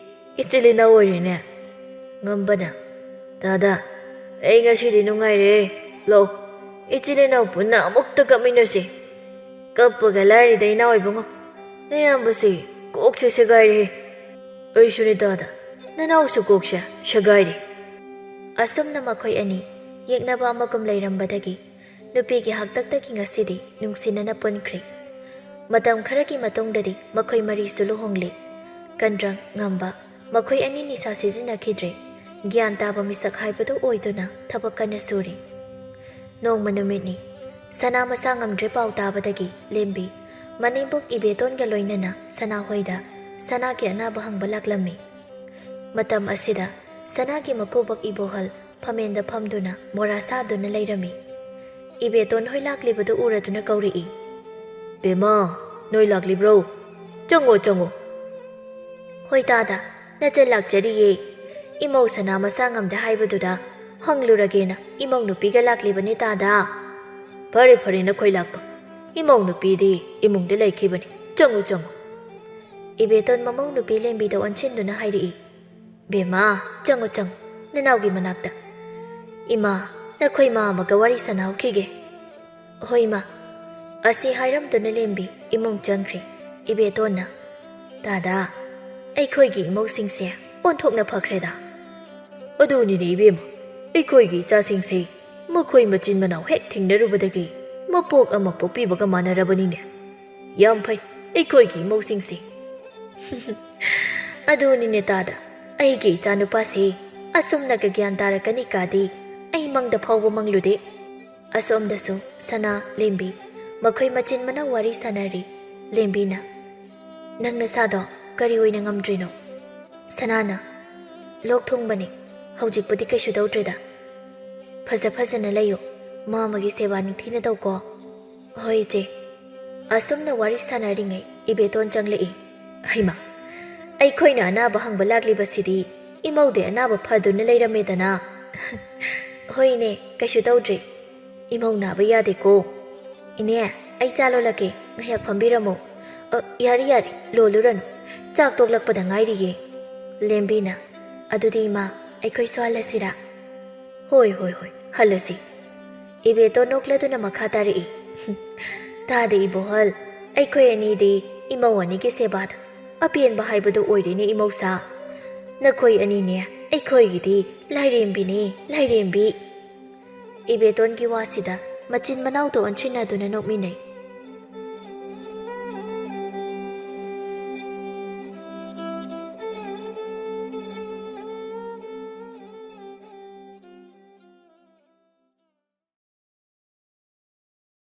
ꯏꯆꯤꯜ ꯏꯅꯥꯎ ꯑꯣꯏꯔꯦꯅꯦ꯫" ꯉꯝꯕꯅ, "ꯗꯥꯗꯥ, ꯑꯩ ꯉꯁꯤꯗꯤ ꯅꯨꯡꯉꯥꯏꯔꯦ꯫ ꯂꯥꯛꯑꯣ, ꯏꯆꯤꯜ ꯏꯅꯥꯎ ꯄꯨꯟꯅ ꯑꯃꯨꯛꯇ ꯀꯞꯃꯤꯟꯅꯁꯤ꯫" "ꯀꯞꯄꯒ ꯂꯥꯏꯔꯤꯗ ꯏꯅꯥꯎ ꯏꯕꯨꯡꯉꯣ, ꯅꯌꯥꯝꯕꯁꯤ ꯀꯣꯛꯁꯦ ꯁꯦꯒꯥꯏꯔꯦ꯫" "ꯑꯩꯁꯨꯅꯦ ꯗꯥꯗꯥ, ꯅꯅꯥꯎꯁꯨ ꯀꯣꯛꯁꯦ ꯁꯦꯒꯥꯏꯔꯦ꯫" ꯑꯁꯨꯝꯅ ꯃꯈꯣꯏ ꯑꯅꯤ ꯌꯦꯛꯅꯕ ꯑꯃꯒꯨꯝ ꯂꯩꯔꯝꯕꯗꯒꯤ ꯅꯨꯄꯤꯒꯤ ꯍꯥꯛꯇꯛꯇꯒꯤ ꯉꯁꯤꯗꯤ ꯅꯨꯡꯁꯤꯅꯅ ꯄꯨꯟꯈ꯭ꯔꯦ꯫ ꯃꯇꯝ ꯈꯔꯒꯤ ꯃꯇꯨꯡꯗꯗꯤ ꯃꯈꯣꯏ ꯃꯔꯤꯁꯨ ꯂꯨꯍꯣꯡꯂꯦ꯫ ꯀꯟꯗ꯭ꯔꯪ, ꯉꯝꯕ, ꯃꯈꯣꯏ ꯑꯅꯤ ꯅꯤꯁꯥ ꯁꯤꯖꯤꯟꯅꯈꯤꯗ꯭ꯔꯦ꯫ ꯒ꯭ꯌꯥꯟ ꯇꯥꯕ ꯃꯤꯁꯛ ꯍꯥꯏꯕꯗꯨ ꯑꯣꯏꯗꯨꯅ ꯊꯕꯛ ꯀꯟꯅ ꯁꯨꯔꯤ꯫ ꯅꯣꯡꯃ ꯅꯨꯃꯤꯠꯅꯤ꯫ ꯁꯅꯥ ꯃꯁꯥ ꯉꯝꯗ꯭ꯔꯦ ꯄꯥꯎ ꯇꯥꯕꯗꯒꯤ ꯂꯦꯝꯕꯤ ꯃꯅꯦꯝꯕꯣꯛ ꯏꯕꯦꯇꯣꯟꯒ ꯂꯣꯏꯅꯅ ꯁꯅꯥꯍꯣꯏꯗ ꯁꯅꯥꯒꯤ ꯑꯅꯥꯕ ꯍꯪꯕ ꯂꯥꯛꯂꯝꯃꯤ꯫ ꯃꯇꯝ ꯑꯁꯤꯗ ꯁꯅꯥꯒꯤ ꯃꯀꯨꯕꯣꯛ ꯏꯕꯣꯍꯜ ꯐꯝꯃꯦꯟꯗ ꯐꯝꯗꯨꯅ ꯃꯣꯔꯥ ꯁꯥꯗꯨꯅ ꯂꯩꯔꯝꯃꯤ꯫ ꯏꯕꯦꯇꯣꯟ ꯍꯣꯏ ꯂꯥꯛꯂꯤꯕꯗꯨ ꯎꯔꯗꯨꯅ ꯀꯧꯔꯛꯏ, "ꯕꯦꯝꯃ, ꯅꯣꯏ ꯂꯥꯛꯂꯤꯕ꯭ꯔꯣ? ꯆꯪꯉꯣ, ꯆꯪꯉꯣ꯫" "ꯍꯣꯏ ꯗꯥꯗꯥ, ꯅꯆꯟ ꯂꯥꯛꯆꯔꯤꯌꯦ꯫ ꯏꯃꯧ ꯁꯅꯥ ꯃꯁꯥ ꯉꯝꯗꯦ ꯍꯥꯏꯕꯗꯨꯗ ꯍꯪꯂꯨꯔꯒꯦꯅ ꯏꯃꯧ ꯅꯨꯄꯤꯒ ꯂꯥꯛꯂꯤꯕꯅꯦ ꯗꯥꯗꯥ꯫" "ꯐꯔꯦ, ꯐꯔꯦ, ꯅꯈꯣꯏ ꯂꯥꯛꯄ꯫ ꯏꯃꯧ ꯅꯨꯄꯤꯗꯤ ꯏꯃꯨꯡꯗ ꯂꯩꯈꯤꯕꯅꯤ꯫ ꯆꯪꯉꯨ, ꯆꯪꯉꯨ꯫" ꯏꯕꯦꯇꯣꯟ ꯃꯃꯧ ꯅꯨꯄꯤ ꯂꯦꯝꯕꯤꯗ ꯑꯣꯟꯁꯤꯟꯗꯨꯅ ꯍꯥꯏꯔꯛꯏ, "ꯕꯦꯝꯃ, ꯆꯪꯉꯨ, ꯆꯪꯉꯨ꯫ ꯅꯅꯥꯎꯒꯤ ꯃꯅꯥꯛꯇ꯫ "ꯏꯃꯥ, ꯅꯈꯣꯏ ꯃꯥ ꯑꯃꯒ ꯋꯥꯔꯤ ꯁꯥꯟꯅꯍꯧꯈꯤꯒꯦ꯫" "ꯍꯣꯏ, ꯏꯃꯥ꯫" ꯑꯁꯤ ꯍꯥꯏꯔꯝꯗꯨꯅ ꯂꯦꯝꯕꯤ ꯏꯃꯨꯡ ꯆꯪꯈ꯭ꯔꯦ꯫ ꯏꯕꯦꯇꯣꯟꯅ, "ꯇꯥꯗꯥ, ꯑꯩꯈꯣꯏꯒꯤ ꯏꯃꯧꯁꯤꯡꯁꯦ ꯑꯣꯟꯊꯣꯛꯅ ꯐꯈ꯭ꯔꯦꯗ꯫" "ꯑꯗꯨꯅꯤꯅꯦ ꯏꯕꯦꯝꯃ, ꯑꯩꯈꯣꯏꯒꯤ ꯏꯆꯥꯁꯤꯡꯁꯦ ꯃꯈꯣꯏ ꯃꯆꯤꯟ ꯃꯅꯥꯎ ꯍꯦꯛ ꯊꯦꯡꯅꯔꯨꯕꯗꯒꯤ ꯃꯄꯣꯛ ꯑꯃ ꯄꯣꯛꯄꯤꯕꯒ ꯃꯥꯟꯅꯔꯕꯅꯤꯅꯦ꯫ ꯌꯥꯝ ꯐꯩ ꯑꯩꯈꯣꯏꯒꯤ ꯏꯃꯧꯁꯤꯡꯁꯦ꯫" "ꯑꯗꯨꯅꯤꯅꯦ ꯇꯥꯗ, ꯑꯩꯒꯤ ꯏꯆꯥꯅꯨꯄꯥꯁꯤ ꯑꯁꯨꯝꯅꯒ ꯒ꯭ꯌꯥꯟ ꯇꯥꯔꯛꯀꯅꯤ ꯀꯥꯗꯤ ꯑꯩ ꯃꯪꯗ ꯐꯥꯎꯕ ꯃꯪꯂꯨꯗꯦ꯫" ꯑꯁꯣꯝꯗꯁꯨ ꯁꯅꯥ, ꯂꯦꯝꯕꯤ ꯃꯈꯣꯏ ꯃꯆꯤꯟ ꯃꯅꯥꯎ ꯋꯥꯔꯤ ꯁꯥꯟꯅꯔꯤ꯫ ꯂꯦꯝꯕꯤꯅ, "ꯅꯪ ꯅꯁꯥꯗꯣ ꯀꯔꯤ ꯑꯣꯏꯅ ꯉꯝꯗ꯭ꯔꯤꯅꯣ?" ꯁꯅꯥꯅ, "ꯂꯣꯛ ꯊꯨꯡꯕꯅꯤ, ꯍꯧꯖꯤꯛꯄꯨꯗꯤ ꯀꯩꯁꯨ ꯇꯧꯗ꯭ꯔꯦꯗ꯫" "ꯐꯖ ꯐꯖꯅ ꯂꯩꯌꯨ, ꯃꯥ ꯑꯃꯒꯤ ꯁꯦꯕꯥ ꯅꯤꯡꯊꯤꯅ ꯇꯧꯀꯣ꯫" "ꯍꯣꯏ, ꯏꯆꯦ꯫" ꯑꯁꯨꯝꯅ ꯋꯥꯔꯤ ꯁꯥꯟꯅꯔꯤꯉꯩ ꯏꯕꯦꯇꯣꯟ ꯆꯪꯂꯛꯏ꯫ "ꯍꯩꯃꯥ, ꯑꯩꯈꯣꯏꯅ ꯑꯅꯥꯕ ꯍꯪꯕ ꯂꯥꯛꯂꯤꯕꯁꯤꯗꯤ ꯏꯃꯧꯗꯤ ꯑꯅꯥꯕ ꯐꯗꯨꯅ ꯂꯩꯔꯝꯃꯦꯗꯅ꯫" "ꯍꯣꯏꯅꯦ, ꯀꯩꯁꯨ ꯇꯧꯗ꯭ꯔꯤ꯫" "ꯏꯃꯧ ꯅꯥꯕ ꯌꯥꯗꯦꯀꯣ꯫" "ꯏꯅꯦ, ꯑꯩ ꯆꯥ ꯂꯣꯜꯂꯛꯀꯦ, ꯉꯥꯏꯍꯥꯛ ꯐꯝꯕꯤꯔꯝꯃꯣ꯫" "ꯑ, ꯌꯥꯔꯦ, ꯌꯥꯔꯦ, ꯂꯣꯜꯂꯨꯔꯅꯨ, ꯆꯥꯛ ꯇꯣꯛꯂꯛꯄꯗ ꯉꯥꯏꯔꯤꯌꯦ꯫" ꯂꯦꯝꯕꯤꯅ, "ꯑꯗꯨꯗꯤ ꯏꯃꯥ, ꯑꯩꯈꯣꯏꯁꯨ ꯍꯜꯂꯁꯤꯔꯥ?" "ꯍꯣꯏ, ꯍꯣꯏ, ꯍꯣꯏ, ꯍꯜꯂꯁꯤ꯫" ꯏꯕꯦꯇꯣꯟ ꯅꯣꯛꯂꯗꯨꯅ ꯃꯈꯥ ꯇꯥꯔꯛꯏ꯫ "ꯇꯥꯗꯦ ꯏꯕꯣꯍꯜ, ꯑꯩꯈꯣꯏ ꯑꯅꯤꯗꯤ ꯏꯃꯧ ꯑꯅꯤꯒꯤ ꯁꯦꯕꯥꯗ ꯑꯄꯦꯟꯕ ꯍꯥꯏꯕꯗꯨ ꯑꯣꯏꯔꯦꯅꯦ ꯏꯃꯧꯁꯥ꯫ ꯅꯈꯣꯏ ꯑꯅꯤꯅꯦ ꯑꯩꯈꯣꯏꯒꯤꯗꯤ ꯂꯥꯏꯔꯦꯝꯕꯤꯅꯦ, ꯂꯥꯏꯔꯦꯝꯕꯤ꯫" ꯏꯕꯦꯇꯣꯟꯒꯤ ꯋꯥꯁꯤꯗ ꯃꯆꯤꯟ ꯃꯅꯥꯎꯗꯣ ꯑꯣꯟꯁꯤꯟꯅꯗꯨꯅ ꯅꯣꯛꯃꯤꯟꯅꯩ꯫